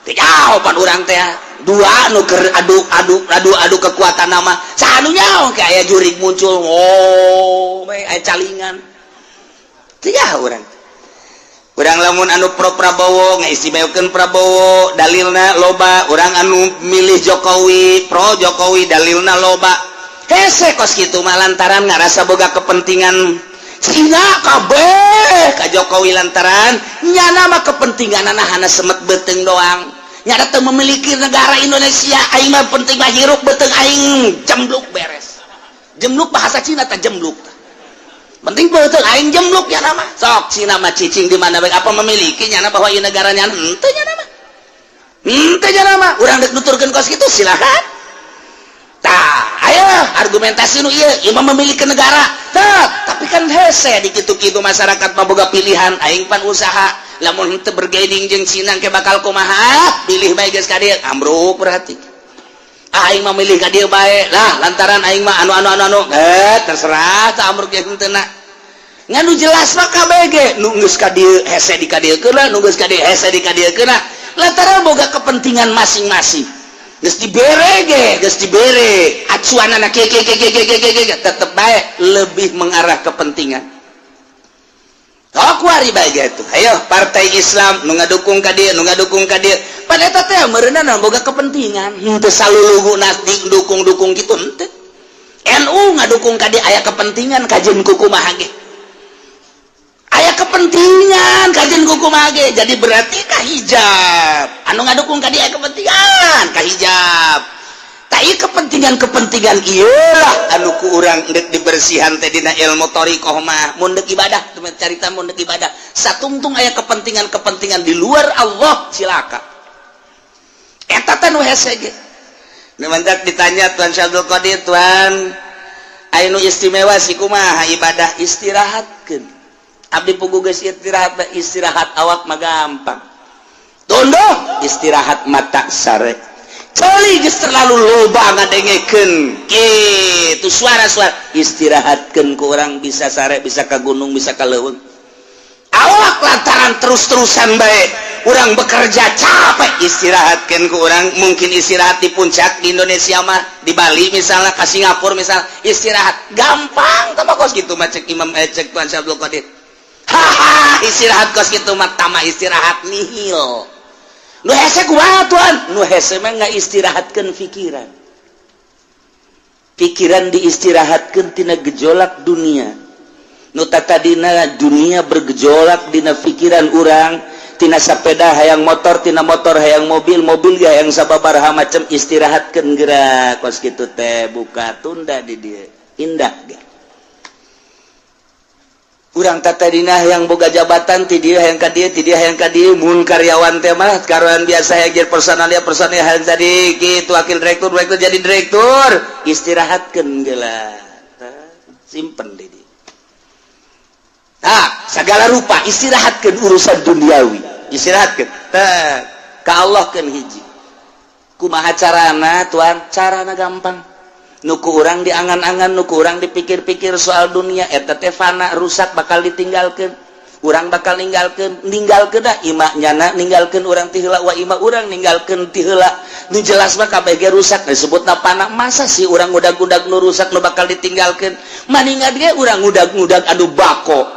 teu pan urang teh dua nu keur adu adu adu adu kekuatan nama. Saha nu nyaho kayak jurig muncul, oh aya calingan. Teu urang urang lamun anu pro Prabowo ngaistimewakeun Prabowo, dalilna loba. Urang anu milih Jokowi, pro Jokowi, dalilna loba. Hese kos kitu mah lantaran ngarasa boga kepentingan Cina kabeh ka Jokowi, lantaran nyana mah kepentingan hana semet beuteung doang, nyana teu memiliki negara Indonesia. Aing mah penting mah hirup beuteung aing jembluk, beres. Jembluk bahasa Cina teh jembluk, penting beuteung aing jembluk ya nama. Sok Cina mah cicing di mana bae, apa memiliki nyana bahwa ieu negara nyana? Henteu nyana mah, henteu nyana mah. Urang dek nuturkeun kos kitu silakan. Tah, ayo argumentasi nu ieu, ieu mah memiliki negara. Tah, tapi kan hese di kitu-kitu masyarakat mah boga pilihan. Aing pan usaha, lamun henteu bergaining jeung Cina ke bakal kumaha? Pilih bae geus ka dieu, ambruk berarti. Aing mah milih ka dieu bae lah, lantaran aing mah anu anu anu anu, eh terserah tah ambruk jeung henteu na. Ngan nu jelas mah KBG nu geus ka dieu hese di ka dieu keuna, nu geus ka dieu hese di ka dieu keuna, lantaran boga kepentingan masing-masing. Geus dibere ge, geus dibere acuan anak ke ke ke ke ke ke ke, tetep bae lebih mengarah kepentingan. Oh, kuari bae gitu. Ayo partai Islam nu ngadukung ka dieu, nu ngadukung ka dieu, pada eta teh meureunna boga kepentingan, henteu salulugu dukung-dukung gitu, henteu. NU ngadukung ka dieu aya kepentingan, kajeun kumaha ge aya kepentingan, kajeun kumaha ge. Jadi berarti ka hijab anu ngadukung ka dieu aya kepentingan ka hijab. Tak, kepentingan-kepentingan iyalah anu ku urang dek dibersihan teh dina ilmu thoriqoh mah. Mun dek ibadah, carita mun dek ibadah satungtung aya kepentingan-kepentingan di luar Allah, cilaka eta teh nu hese ge. Nu mantak ditanya Tuan Syabdul Qadir, "Tuan, anu istimewa si kumaha ibadah?" "Istirahatkeun abdi pugu geus istirahat." Istirahat awak mah gampang tunduh, istirahat mata sare. Celi geus terlalu loba ngadengekeun kitu suara-suara, istirahatkeun ku urang bisa sare, bisa ka gunung, bisa ka leuweung. Awak lantaran terus-terusan bae urang bekerja capek, istirahatkan ku urang mungkin istirahat di puncak di Indonesia mah, di Bali misalnya, ke Singapura misalnya, istirahat gampang. Tambah kos gitu mah cek Imam, eh, cek Tuan Syabdul Qadir, haha, istirahat kos gitu mah tama istirahat nihil. Nu hese kumaha, Tuan? Nu hese mah nggak istirahatkan pikiran, pikiran diistirahatkan tina gejolak dunia. Nu tadina dunia bergejolak dina pikiran urang, tina sepeda hayang motor, tina motor hayang mobil, mobil ya yang sababaraha macam, istirahatkan gerak kos kitu teh, buka tunda di dia indah gak. Urang tadina yang boga jabatan ti dia hayang ka dieu, ti dia hayang ka dieu. Mun karyawan teh mah karyawan biasa hayang jadi personalia, personalia hayang jadi gitu, wakil direktur, direktur jadi direktur, istirahatkeun geula, simpen di dia. Nah, segala rupa istirahatkan urusan duniawi, istirahatkan teh ka Allah kan. Hiji, kumaha carana, Tuan? Carana gampang. Nu ku urang diangan-angan, nu ku urang dipikir-pikir soal dunia eta teh fana, rusak, bakal ditinggalkan. Urang bakal ninggalkeun ninggalkeun da ima nyana ninggalkeun urang ti heula wa ima urang ninggalkeun ti heula. Nu jelas mah kabeh ge rusak disebutna pana. Masa sih urang ngudag-ngudag nu rusak nu bakal ditinggalkeun? Maningan ge urang ngudag-ngudag anu bako.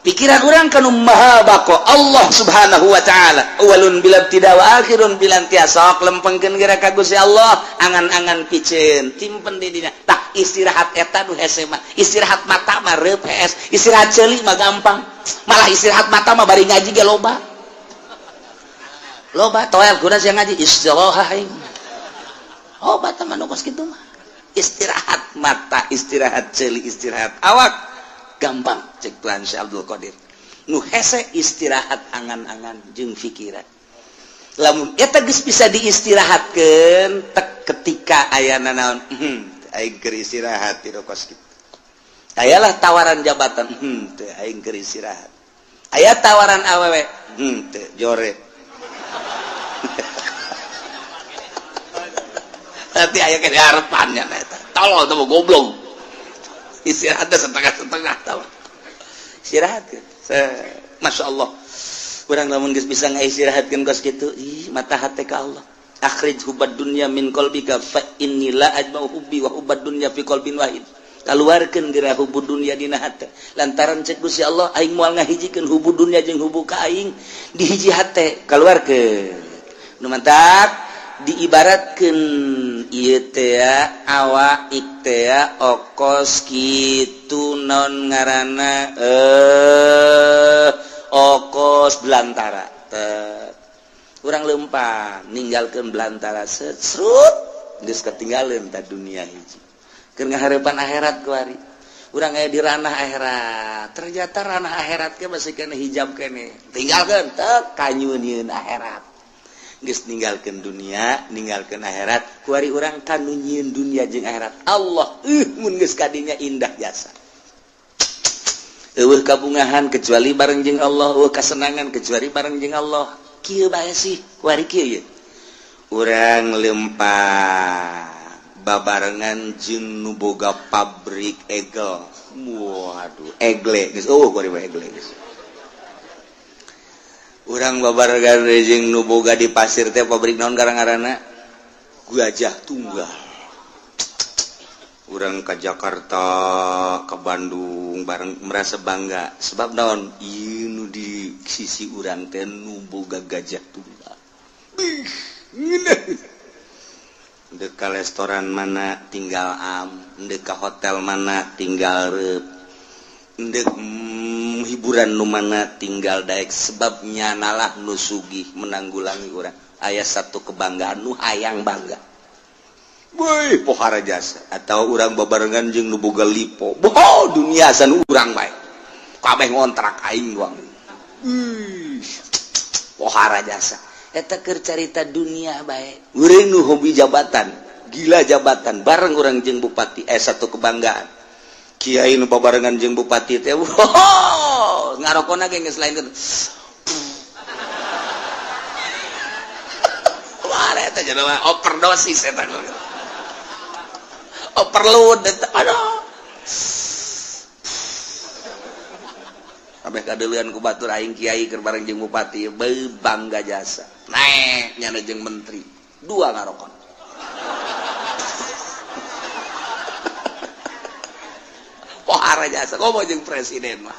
Pikiran urang kanu maha bako Allah Subhanahu wa taala. Awalun bila ibtida wa akhirun bila intiha. Sok lempengkeun geura ka Gusti Allah, angan-angan piceun timpen di dina. Tah istirahat eta nu hese mah. Istirahat mata mah reup hees, istirahat ceuli mah gampang. Malah istirahat mata mah bari ngaji ge loba. Loba toel guna sia ngaji istirahat aing. Oh bata mah nu kos kitu mah. Istirahat mata, istirahat ceuli, istirahat awak gampang cek Tuhan Syekh Abdul Qadir. Nu hese istirahat angan-angan jeung pikiran. Lamun eta geus bisa diistirahatkeun tek ketika ayana naon, aing keur istirahat di kos kitu. Ayalah tawaran jabatan, teu aing keur istirahat. Aya tawaran awewe, teu jore. Nanti aya ke harapannya eta. Tolol teh goblok. Istirahat setengah-setengah tahu. Istirahat kan. Masya Allah. Urang lamun geus bisa ngaistirahatkeun kos kitu, ih mata hate ka Allah. Akhrij hubbad dunya min qalbika fa inni la ajma'u hubbi wa hubbad dunya fi qalbin wahid. Kaluarkeun geura hubbud dunya dina hate. Lantaran cek Gusti Allah aing moal ngahijikeun hubbud dunya jeung hubbu ka aing di hiji hate. Kaluarkeun. Nu mantak diibaratkeun ieu teh awak teh okos kitu naon ngaranna okos belantara teh. Urang lempang ninggalkeun belantara serut geus ketinggalan ta dunia hiji. Keur ngahareupan akhirat kuari. Urang aya di ranah akhirat. Ternyata ranah akhirat ge masih kena hijab keneh. Tinggalkeun teh kanyunieun akhirat. Geus ninggalkeun dunia, ninggalkeun akhirat, kuari urang kanu nyieun dunia jeung akhirat. Allah mun geus kadinya indah jasa. Eueuh kabungahan kecuali bareng jeung Allah, eueuh kasenangan kecuali bareng jeung Allah. Kieu bae sih, kuari kieu ye. Urang lempang babarengan jeung nu boga pabrik egel. Waduh, egle geus eueuh kuari mah egle geus. Urang babarengan jeung nu boga di pasir teh pabrik naon garang-garana gajah tunggal. Urang ke Jakarta, ke Bandung bareng merasa bangga sebab naon ieu nu di sisi urang teh nu boga gajah tunggal. Bih, ngeunah. Deuk ka restoran mana tinggal am, deuk ka hotel mana tinggal reup. Deuk hiburan nu mana tinggal daek sebabnya nalah nu sugih menanggulangi urang. Aya satu kebanggaan nu hayang bangga. Woi, pohara jasa atau urang babarengan jeung nu boga lipo. Boh, dunia san urang bae. Kabeh ngontrak aing doang. Pohara jasa. Eta keur carita dunia bae. Urang nu hobi jabatan, gila jabatan bareng urang jeung bupati satu kebanggaan. Kiai nu babarengan jeung bupati teh wow, ngarokona ge geus lain kitu. Wah, eta jelema overdosis eta. Overload eta. Aduh. Kabeh kadeuleun ku batur aing kiai keur bareng jeung bupati beuh bangga jasa. Naek nyana jeung menteri, dua ngarokon. Pohara jasa komo jeung presiden mah.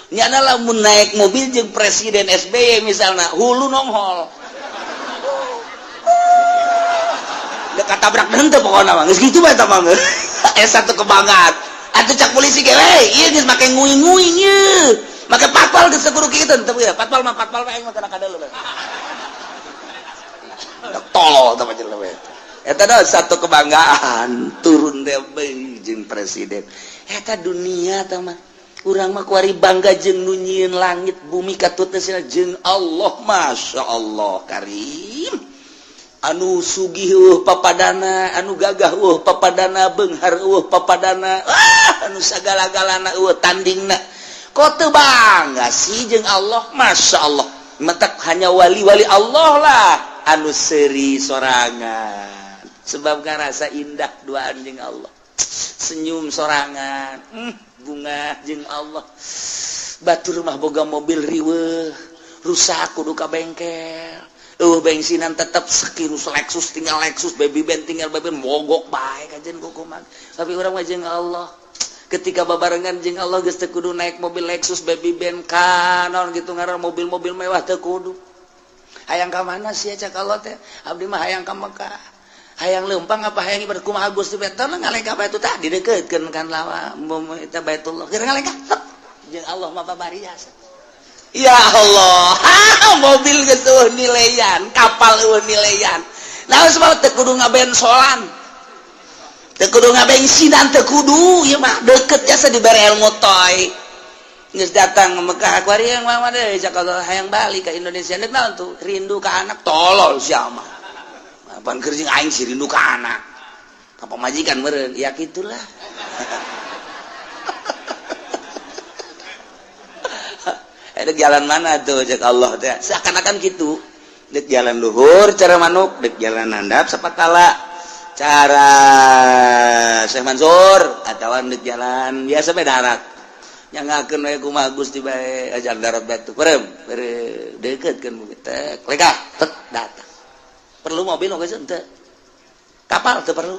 Nyana lamun naik mobil jeung presiden SBY misalna hulu nonghol. Dekat tabrak henteu pokona mah. Geus kitu bae eta mah. Satu kebanggaan. Atuh cak polisi ge we, ieu geus make nguing-nguing ieu. Make patpal geus kudu kitu teu ya. Patpal mah patpal mah aing mah kana kadeuleu. Tolol teh mah jelema eta. Eta dah satu kebanggaan turun teh jeung presiden. Eta dunia teh mah. Urang mah kuari bangga jeung nu nyieun langit bumi katut teh jeung Allah. Masya Allah karim. Anu sugih papadana, anu gagah papadana, beunghar papadana, anu sagala-galana tandingna. Kok teu bangga sih jeung Allah? Masya Allah. Mentak hanya wali-wali Allah lah anu seuri sorangan. Sebab ngarasa indah duaan jeung Allah. Senyum sorangan, bunga jeung Allah. Batur mah boga mobil riweuh, rusak kudu ka bengkel. Eueuh bensinan tetep sekirus Lexus tinggal Lexus, baby band tinggal baby band, mogok bae kajen kukuman. Tapi urang mah jeung Allah. Ketika babarengan jeung Allah geus teu kudu naik mobil Lexus, baby band, kanon gitu ngaran mobil-mobil mewah teu kudu. Hayang ka mana sih cak Allah teh? Abdi mah hayang ka Mekah. Hayang leumpang apa hayang ibadah kumaha Gusti teh ngalengkah bae tah didekeutkeun kan lawa eta Baitullah. Keur ngalengkah jeung Allah mah babarias. Ya Allah, mobil geus eueuh nileyan, kapal eueuh nileyan. Nah, sebab teu kudu ngabensolan. Teu kudu ngabensinan, teu kudu ieu mah deket jasa dibere ilmu toy. Geus datang ke Mekah kuari yang mah deui cak Allah hayang balik ke Indonesia. Deuk naon tuh? Rindu ka anak tolol sia mah. Apaan keur jeung aing sih rindu ka anak. Ka pamajikan meureun, ya kitulah. Dek jalan mana tuh cek Allah teh seakan-akan gitu. Dek jalan luhur cara manuk, dek jalan handap sapatala cara Syekh Mansur, atawa dek jalan biasa bae darat. Nyangakeun we kumaha Gusti bae ajar darat batu. Perem, deuketkeun teh lekah tek datang. Perlu mobil oge henteu. Kapal teu perlu.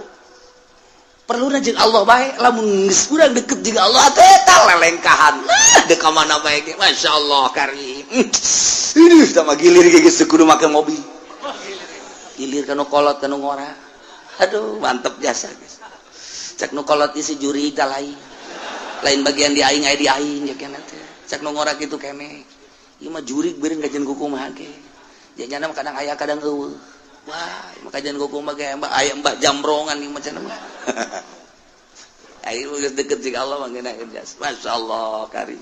Perlu jeung Allah bae lamun geus urang deket jeung Allah teh eta lelengkahan. Dek ka mana bae ge masyaallah karim. Ih tah mah gilir ge geus kudu make mobil. Gilir ka nu kolot ka nu ngora. Aduh mantep jasa geus. Cek nu kolot isi juri tah lain. Lain bagian di aing aya di aing ya kana teh. Cek nu ngora kitu kene. Ieu mah jurig beureun kajian kumaha ge. Janyana mah kadang aya kadang eueuh. Wah, maka jangan kuku mah kayak mbah aya mbah jamrongan ieu macam mah. Ayo geus deket jeung Allah mah ngeunaheun jas. Masyaallah karim.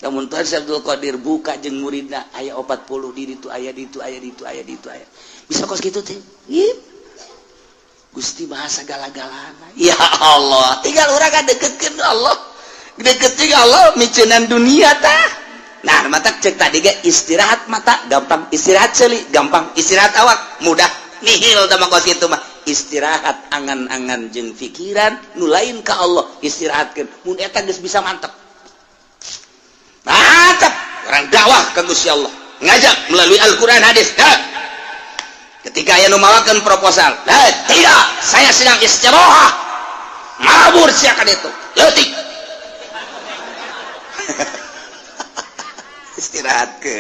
Lamun Tuhan Syekh Abdul Qadir buka jeung muridna aya 40 di ditu aya ditu aya ditu aya ditu aya. Bisa kos kitu teh. Ih. Gusti maha sagala-galana. Ya Allah, tinggal urang kadeketkeun Allah. Deket jeung Allah miceunan dunia tah. Nah, mata cek tadi ge istirahat mata gampang, istirahat seuli gampang, istirahat awak mudah. Nihil tah mah kos kitu mah. Istirahat angan-angan jeung pikiran nu lain ka Allah istirahatkeun. Mun eta geus bisa mantep. Mantep orang dakwah ka Gusti Allah. Ngajak melalui Al-Qur'an hadis. Nah. Ketika aya nu mawakeun proposal, tidak, saya sedang istirahat. Mabur sia ka ditu. Leutik. Istirahat ke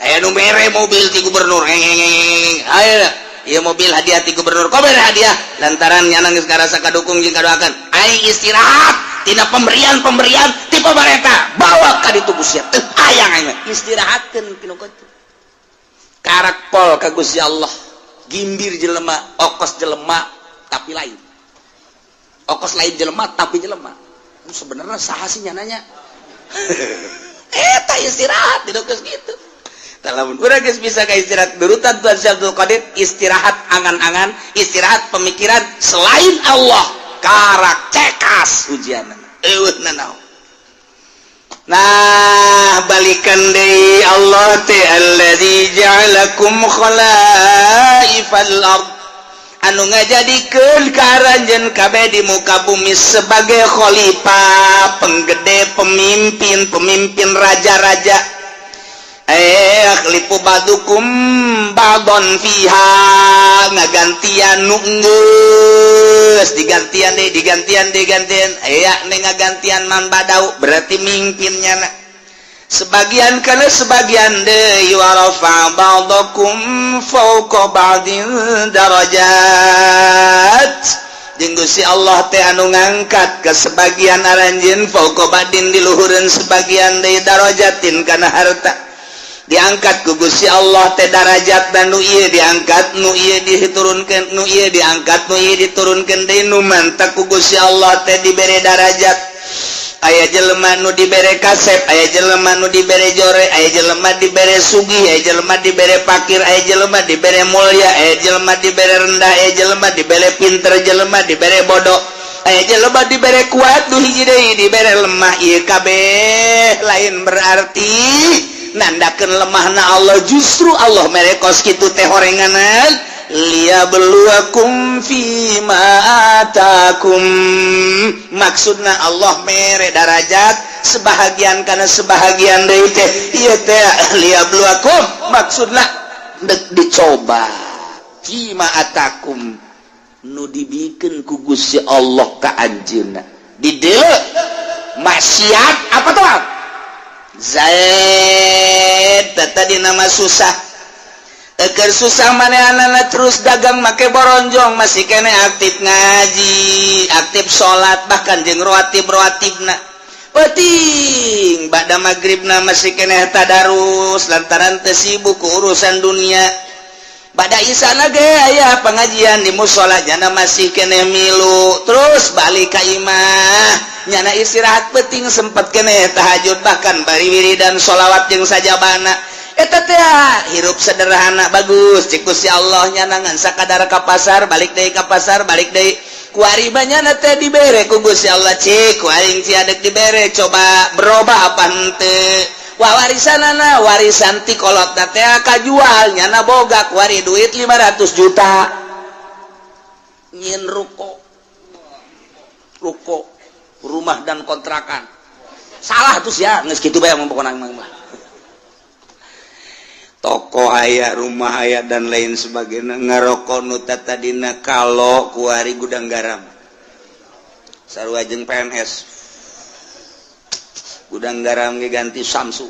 aya nu mere mobil ti gubernur, ayo ieu mobil hadiah ti gubernur, kok mere hadiah lantaran nya geus ngarasa kadukung jeung kadoakeun aing istirahat tina pemberian-pemberian ti pamarentah bawa ka ditu Gusti teu hayang aing istirahatkeun kinu kitu karak pol ka Gusti Allah gimbir jelema okos jelema tapi lain okos lain jelema tapi jelema sebenarnya saha sih nyananya eta istirahat di geus kitu. Lamun urang geus bisa ka istirahat berutan Tuhan Syekh Abdul Qadir istirahat angan-angan, istirahat pemikiran selain Allah karak cekas ujianna. Eueuh nanaon. Nah, balikan deui Allah teh allazi ja'alakum khalaifal ard. Anu ngajadikeun ka aranjeun kabeh di muka bumi sebagai khalifah, penggede, pemimpin, pemimpin raja-raja. Yakhlifu ba'dukum ba'don fiha, ngagantian nu geus digantian deui, digantian digantian aya nih ngagantian man badau berarti mimpinnya na. Sebagian kana sebagian deui wa rafa ba'dakum fawqa ba'din darajat. Jeung Gusti Allah teh anu ngangkat ke sebagian aranjeun fawqa ba'din diluhureun sebagian deui darajatin kana harta. Diangkat ku Gusti Allah teh darajat dan nu ieu diangkat, nu ieu diturunkeun, nu ieu diangkat, nu ieu diturunkeun deui nu mantak ku Gusti Allah teh dibere darajat. Aya jelema nu dibere kasep, aya jelema nu dibere jore, aya jelema dibere sugih, aya jelema dibere pakir, aya jelema dibere mulia, aya jelema dibere rendah, aya jelema dibere pinter, jelema dibere bodoh, aya jelema dibere kuat, nu hiji deui dibere lemah. Ieu kabeh lain berarti nandakeun lemahna Allah, justru Allah mere kos kitu teh horenganan Liyabluwakum fima atakum. Maksudna Allah mere darajat sebahagian karena sebahagian deui teh ieu teh liyabluwakum, maksudna dek dicoba fima atakum nu dibikeun ku Gusti Allah ka anjeunna. Di dieu maksiat apa tuh? Zaid tadi nama susah. Eker susah manehna terus dagang make boronjong, masih kene aktif ngaji, aktif salat, bahkan jeung rawatib rawatibna. Penting ba'da maghribna masih kene tadarus lantaran teu sibuk ku urusan dunia. Ba'da isana ge aya pengajian di musola, nyana masih kene milu. Terus balik ka imah, nyana istirahat, penting sempet kene tahajud, bahkan bari wiridan sholawat jeung sajabana. Eta teh hirup sederhana bagus cik Gusti Allah. Nyana ngan sakadar ka pasar, balik deui, ka pasar, balik deui. Kuari nyana teh dibere ku Gusti Allah, cik ku aing sia dek dibere, coba berubah apa henteu. Wah, warisanana, warisan ti kolot teh kajual, nyana boga kuari duit 500 juta, nyin ruko, ruko rumah dan kontrakan. Salah tuh ya, geus kitu bae pokona mah. Toko aya, rumah aya, dan lain sebagainya. Ngarokok nu tadina kalau kuari Gudang Garam, sarua jeung PNS. Gudang Garam ge ganti Samsu.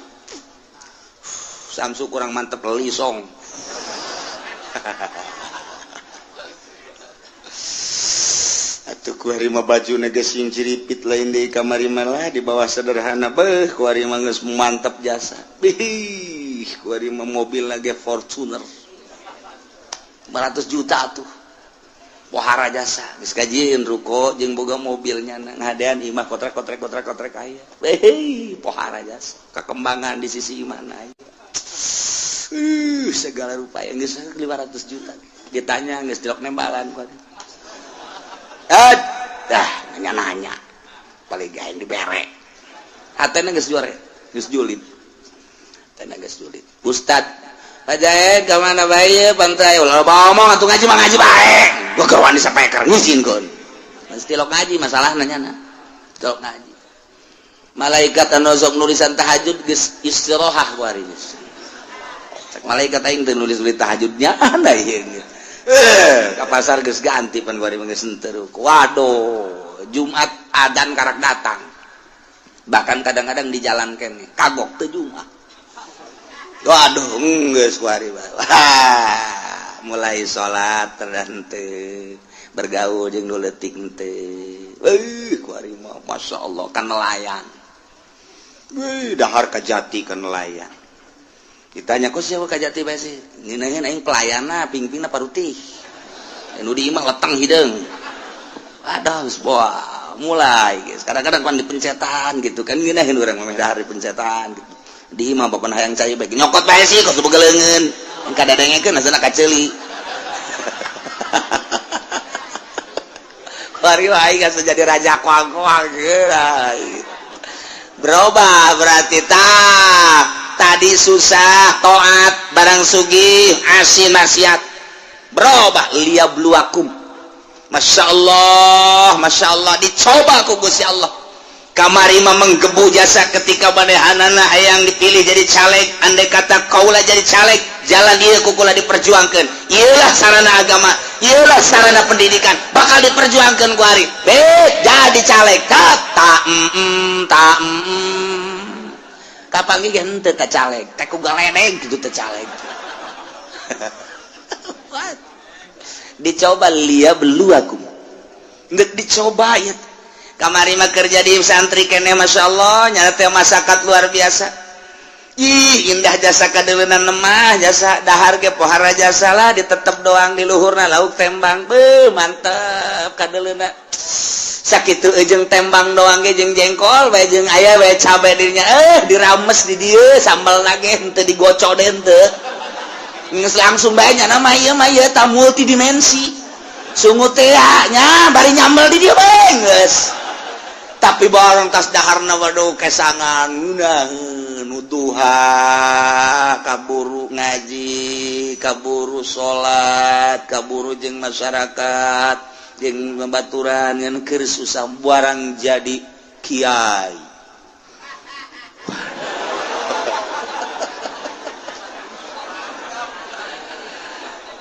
Samsu kurang mantep, Lisong. Atuh kuari mah baju geus ciripit, lain di kamari malah di bawah sederhana. Beuh, kuari mah geus mantep jasa. Bih, kuari mah mobil lagi Fortuner 500 juta tuh, pohara jasa. Geus kajieun ruko jeung boga mobilnya, ngadean imah kotrek kotrek kotrek kotrek aya. Beuh, pohara jasa, kekembangan di sisi mana aya. Segala rupa yang geus 500 juta. Ditanya geus dilok nembalan kuari. Ah, dah nanya-nanya. Paling gaeng dibere. Hatena geus juare, geus julid. Hatena geus julid. Ustad, Pak Jae ka mana bae pantai ulah ngomong atuh, ngaji mah ngaji bae. Gua keur wani sapeker ngizinkeun. Mesti lok ngaji masalahna nyana. Lok ngaji. Malaikat anu sok nulisan tahajud geus istirahat kuari geus. Cek malaikat, aing teu nulis-nulis tahajudnya anda ieu. Eh, ka pasar geus ganti pan kuari geus henteu. Waduh, Jumat adan karak datang. Bahkan kadang-kadang di jalan kene kagok teu Jumat. Waduh, geus kuari. Wah, mulai salat terhenteu, bergaul jeung nu leutik henteu. Euy, kuari mah Masya Allah kan nelayan. Wih, dahar kajati kan nelayan. Ditanya, kok siapa kajati bae sih? Ngeunaheun aing pelayanna, pingpingna parutih. Nu di imah leteng hideung. Aduh, geus wah, mulai guys. Kadang-kadang pan dipencetan gitu kan, ngeunaheun urang mah dahar dipencetan gitu. Di imah bapak hayang cai bae nyokot bae sih kos begeleungeun. Kadadengekeun asana kaceuli. Kuari aing geus jadi raja koang-koang gitu. Berubah berarti tah. Tadi susah toat, barang sugih asin maksiat. Berubah liyabluwakum. Masya Allah, Masya Allah, dicoba ku Gusti Allah. Kamari mah menggebu jasa ketika manehanana hayang dipilih jadi caleg. Andai kata kaula jadi caleg, jalan ieu ku kula diperjuangkeun. Ieulah sarana agama, ieulah sarana pendidikan, bakal diperjuangkeun ku ari. Bet jadi caleg, tak tak tak kapanggih ge henteu ka caleg, teh ku galedeg kitu teh caleg. Dicoba liyabluwakum. Geus dicoba ya. Kamari mah kerja di santri kene, Masya Allah, nyana teh masakat luar biasa. Ih, indah jasa kadeuleunan lemah jasa, dahar ge pohara jasa lah, ditetep doang di luhurna lauk tembang. Beuh, mantep kadeuleuna. Sakitu jeung tembang doang ge jeung jengkol bae jeung aya bae cabe dirinya, dirames di dieu sambal ge henteu digocok deui henteu. Geus langsung bae nyana mah ieu mah ieu ta multidimensi. Sungut teh nya bari nyambel di dieu bae geus. Tapi barang tas daharna, waduh, kesangan ngeunaheun. Nu duha kaburu ngaji, kaburu salat, kaburu jeung masyarakat, jeung babaturan. Ngan keur susah barang jadi kiai.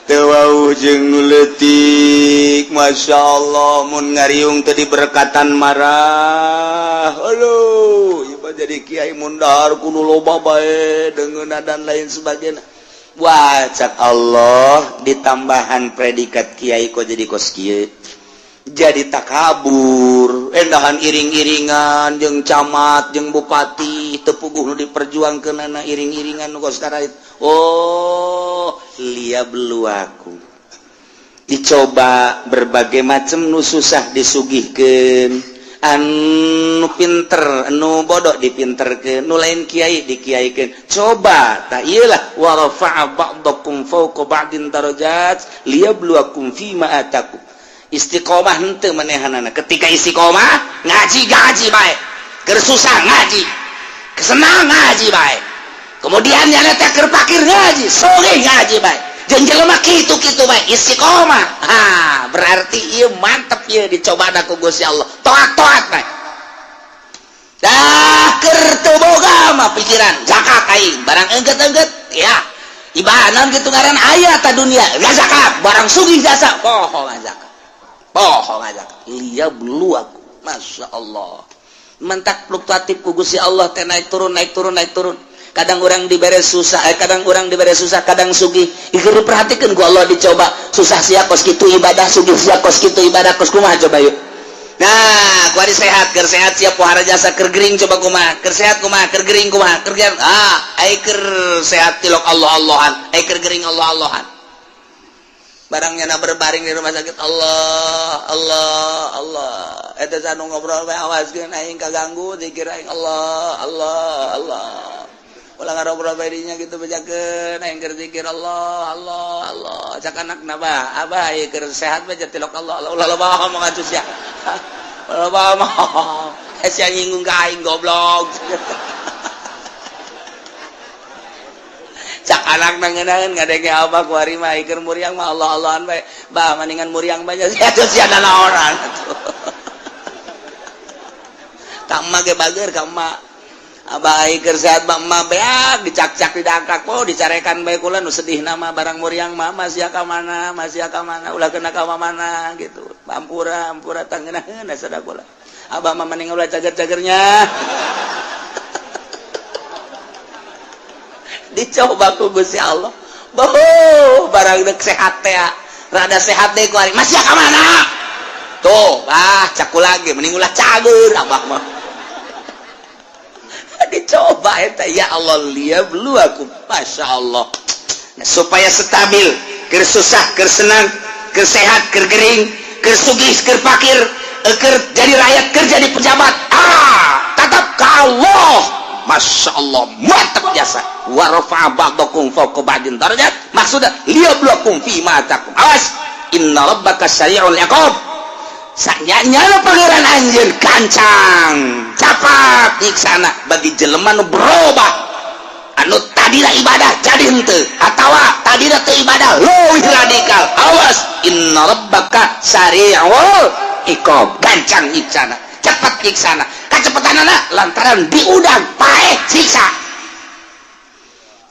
Teu wawuh jeung nu leutik. Masya Allah, mun ngariung tadi berkatan marah. Aduh, ieu mah jadi kiai mun dahar kudu loba bae deungeunna dan lain sebagainya. Wah, cak Allah, ditambahan predikat kiai kok jadi kos kieu, jadi takabur, endahan iring-iringan jeung camat jeung bupati, teu puguh nu diperjuangkeunana iring-iringan nu kos karait. Oh, liyabluwakum, dicoba berbagai macam, nu susah disugihkeun, anu pinter, anu bodoh dipinterkeun, nu lain kiai dikiaikeun. Coba tak iyalah, wa rafa'a ba'dakum fawqa ba'din darajat liyabluwakum fima atakum. Istiqomah henteu manehanana? Ketika istiqomah ngaji, ngaji bae, keur susah ngaji, kesenang ngaji bae, kemudian nyana teh keur pakir ngaji, sugih ngaji bae, jeung jelema kitu-kitu bae istiqomah. Ha, berarti ieu mantep, ieu dicoba ku Gusti Allah. Toat-toat bae dah. Keur teu boga mah pikiran zakat aing, barang engget-engget ya ibadah gitu, ngaran aya ta dunia gak zakat, barang sugih jasa poho zakat, poho zakat. Liyabluwakum. Masya Allah, mentak fluktuatif ku Gusti Allah teh, naik turun, naik turun, naik turun. Kadang orang dibere susah, kadang orang dibere susah, kadang sugih. Ieu diperhatikan ku Allah, dicoba susah sia kos kitu ibadah, sugih sia kos kitu ibadah, kos kumaha coba yuk. Nah, kuari sehat, keur sehat sia pohara jasa, keur gering coba kumaha, keur sehat kumaha, keur gering kumaha, keur gering. Ah, ai keur sehat tilok Allah Allahan, ai keur gering Allah Allahan. Barangnya na berbaring di rumah sakit, Allah Allah Allah. Eta sanu ngobrol bae, awaskeun aing kaganggu zikir aing, Allah Allah Allah. Ulah ngarobrol bae dinya gitu, bejakeun aing keur zikir Allah Allah Allah. Cak anakna, "Bah, abah ieu keur sehat bae tilok Allah Allah." Ulah loba ngomong atuh sia. Ulah loba ngomong. Eh, sia nyinggung ka aing, goblok. Cak anak nangenaeun ngadenge abah kuari mah keur muriang mah Allah Allahan bae. Bah, mendingan muriang bae sia atuh, sia nanaonan atuh. Ka emak ge bager ka emak. Abah keur sehat mah emak beak dicakcak, didangkak, oh dicarekan bae kula. Nu sedih nama barang muriang mah masih ka mana, masih ka mana, ulah kena ka mana gitu. Ampura, ampura, tangeunaheun sada kula. Abah mah mending ulah cager-cagernya. Dicoba ku Gusti Allah. Boh, barang dek sehat teh, rada sehat deh kuari masih ka mana tuh. Ah, caku lagi mending ulah cager abah mah. Dicoba eta, ya Allah, liyabluwakum. Masya Allah. Nah, supaya stabil, keur susah, keur senang, keur sehat, keur gering, keur sugih, keur fakir, keur jadi rakyat, keur jadi pejabat, ah, tetap ke Allah. Masya Allah, mantap jasa. Wa rafa'a ba'dakum fawqa ba'din darajat, maksudnya liyabluwakum fi ma atakum. Awas, inna rabbaka sari'ul iqab. Sanyanya Pangeran anjeun gancang capat nyiksana bagi jelema nu berubah, anu tadina ibadah jadi henteu, atawa tadina teu ibadah leuwih radikal. Awas, inna rabbaka sari'ul iqab, gancang nyiksana, cepat nyiksana. Kacepetanana lantaran diudang paeh siksa.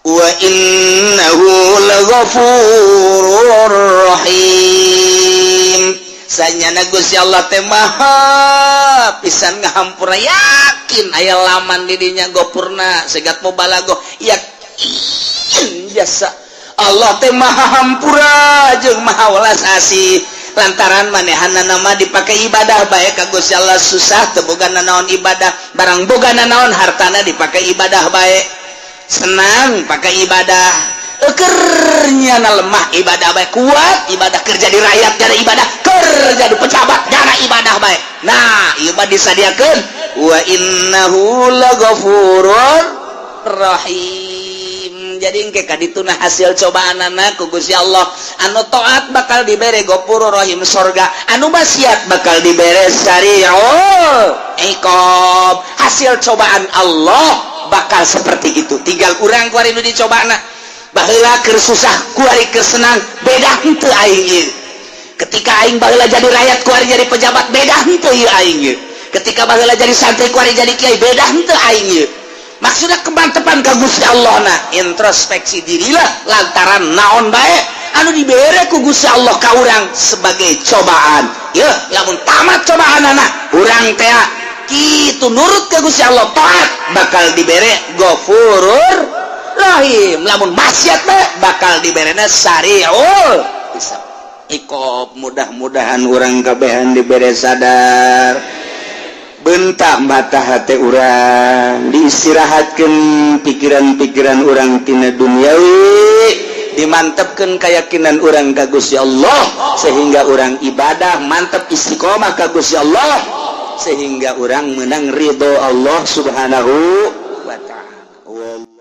Wa innahu laghafurur rahim. Sanyana Gusti Allah teh maha pisan ngahampura. Yakin aya laman di dinya gopurna segat mubalago, yakin jasa Allah teh maha hampura jeung maha welas asih, lantaran manehana nama dipakai ibadah bae ka Gusti Allah. Susah teu boga nanaon, ibadah. Barang boga nanaon, hartana dipakai ibadah bae. Senang pakai ibadah, kernya na lemah ibadah bae, kuat ibadah, kerja di rakyat jara ibadah, kerja di pejabat jara ibadah bae. Nah, ieu mah disadiakeun, wa innahu laghafurur rahim. Jadi engke kadituna hasil cobaan anak ku Gusti Allah, anu taat bakal dibere Ghafurur Rahim, sorga, anu maksiat bakal dibere sari'ul iqab. Hasil cobaan Allah. bakal seperti itu. Tinggal urang kuari nu dicobana. Baheula keur susah, kuari keur senang, beda henteu aing ieu? Ketika aing baheula jadi rakyat, kuari jadi pejabat, beda henteu ieu aing ieu? Ketika baheula jadi santri, kuari jadi kiai, beda henteu aing ieu? Maksudnya kemantepan ka Gusti Allah. Nah, introspeksi dirilah, lantaran naon bae anu dibere ku Gusti Allah ka urang sebagai cobaan ya. Lamun tamat cobaan, anak urang teh kitu nurut ke Gusti Allah, taat, bakal dibere Gofurur Rahim. Lamun maksiat bae, bakal diberena sariul hisab. Ikop. Mudah-mudahan urang kabehan dibere sadar, bentak mata hati urang, diistirahatkan pikiran-pikiran urang tina duniawi, dimantapkan keyakinan urang ka Gusti Allah, sehingga urang ibadah mantap, istiqomah ka Gusti Allah, sehingga urang menang ridho Allah Subhanahu wa Ta'ala.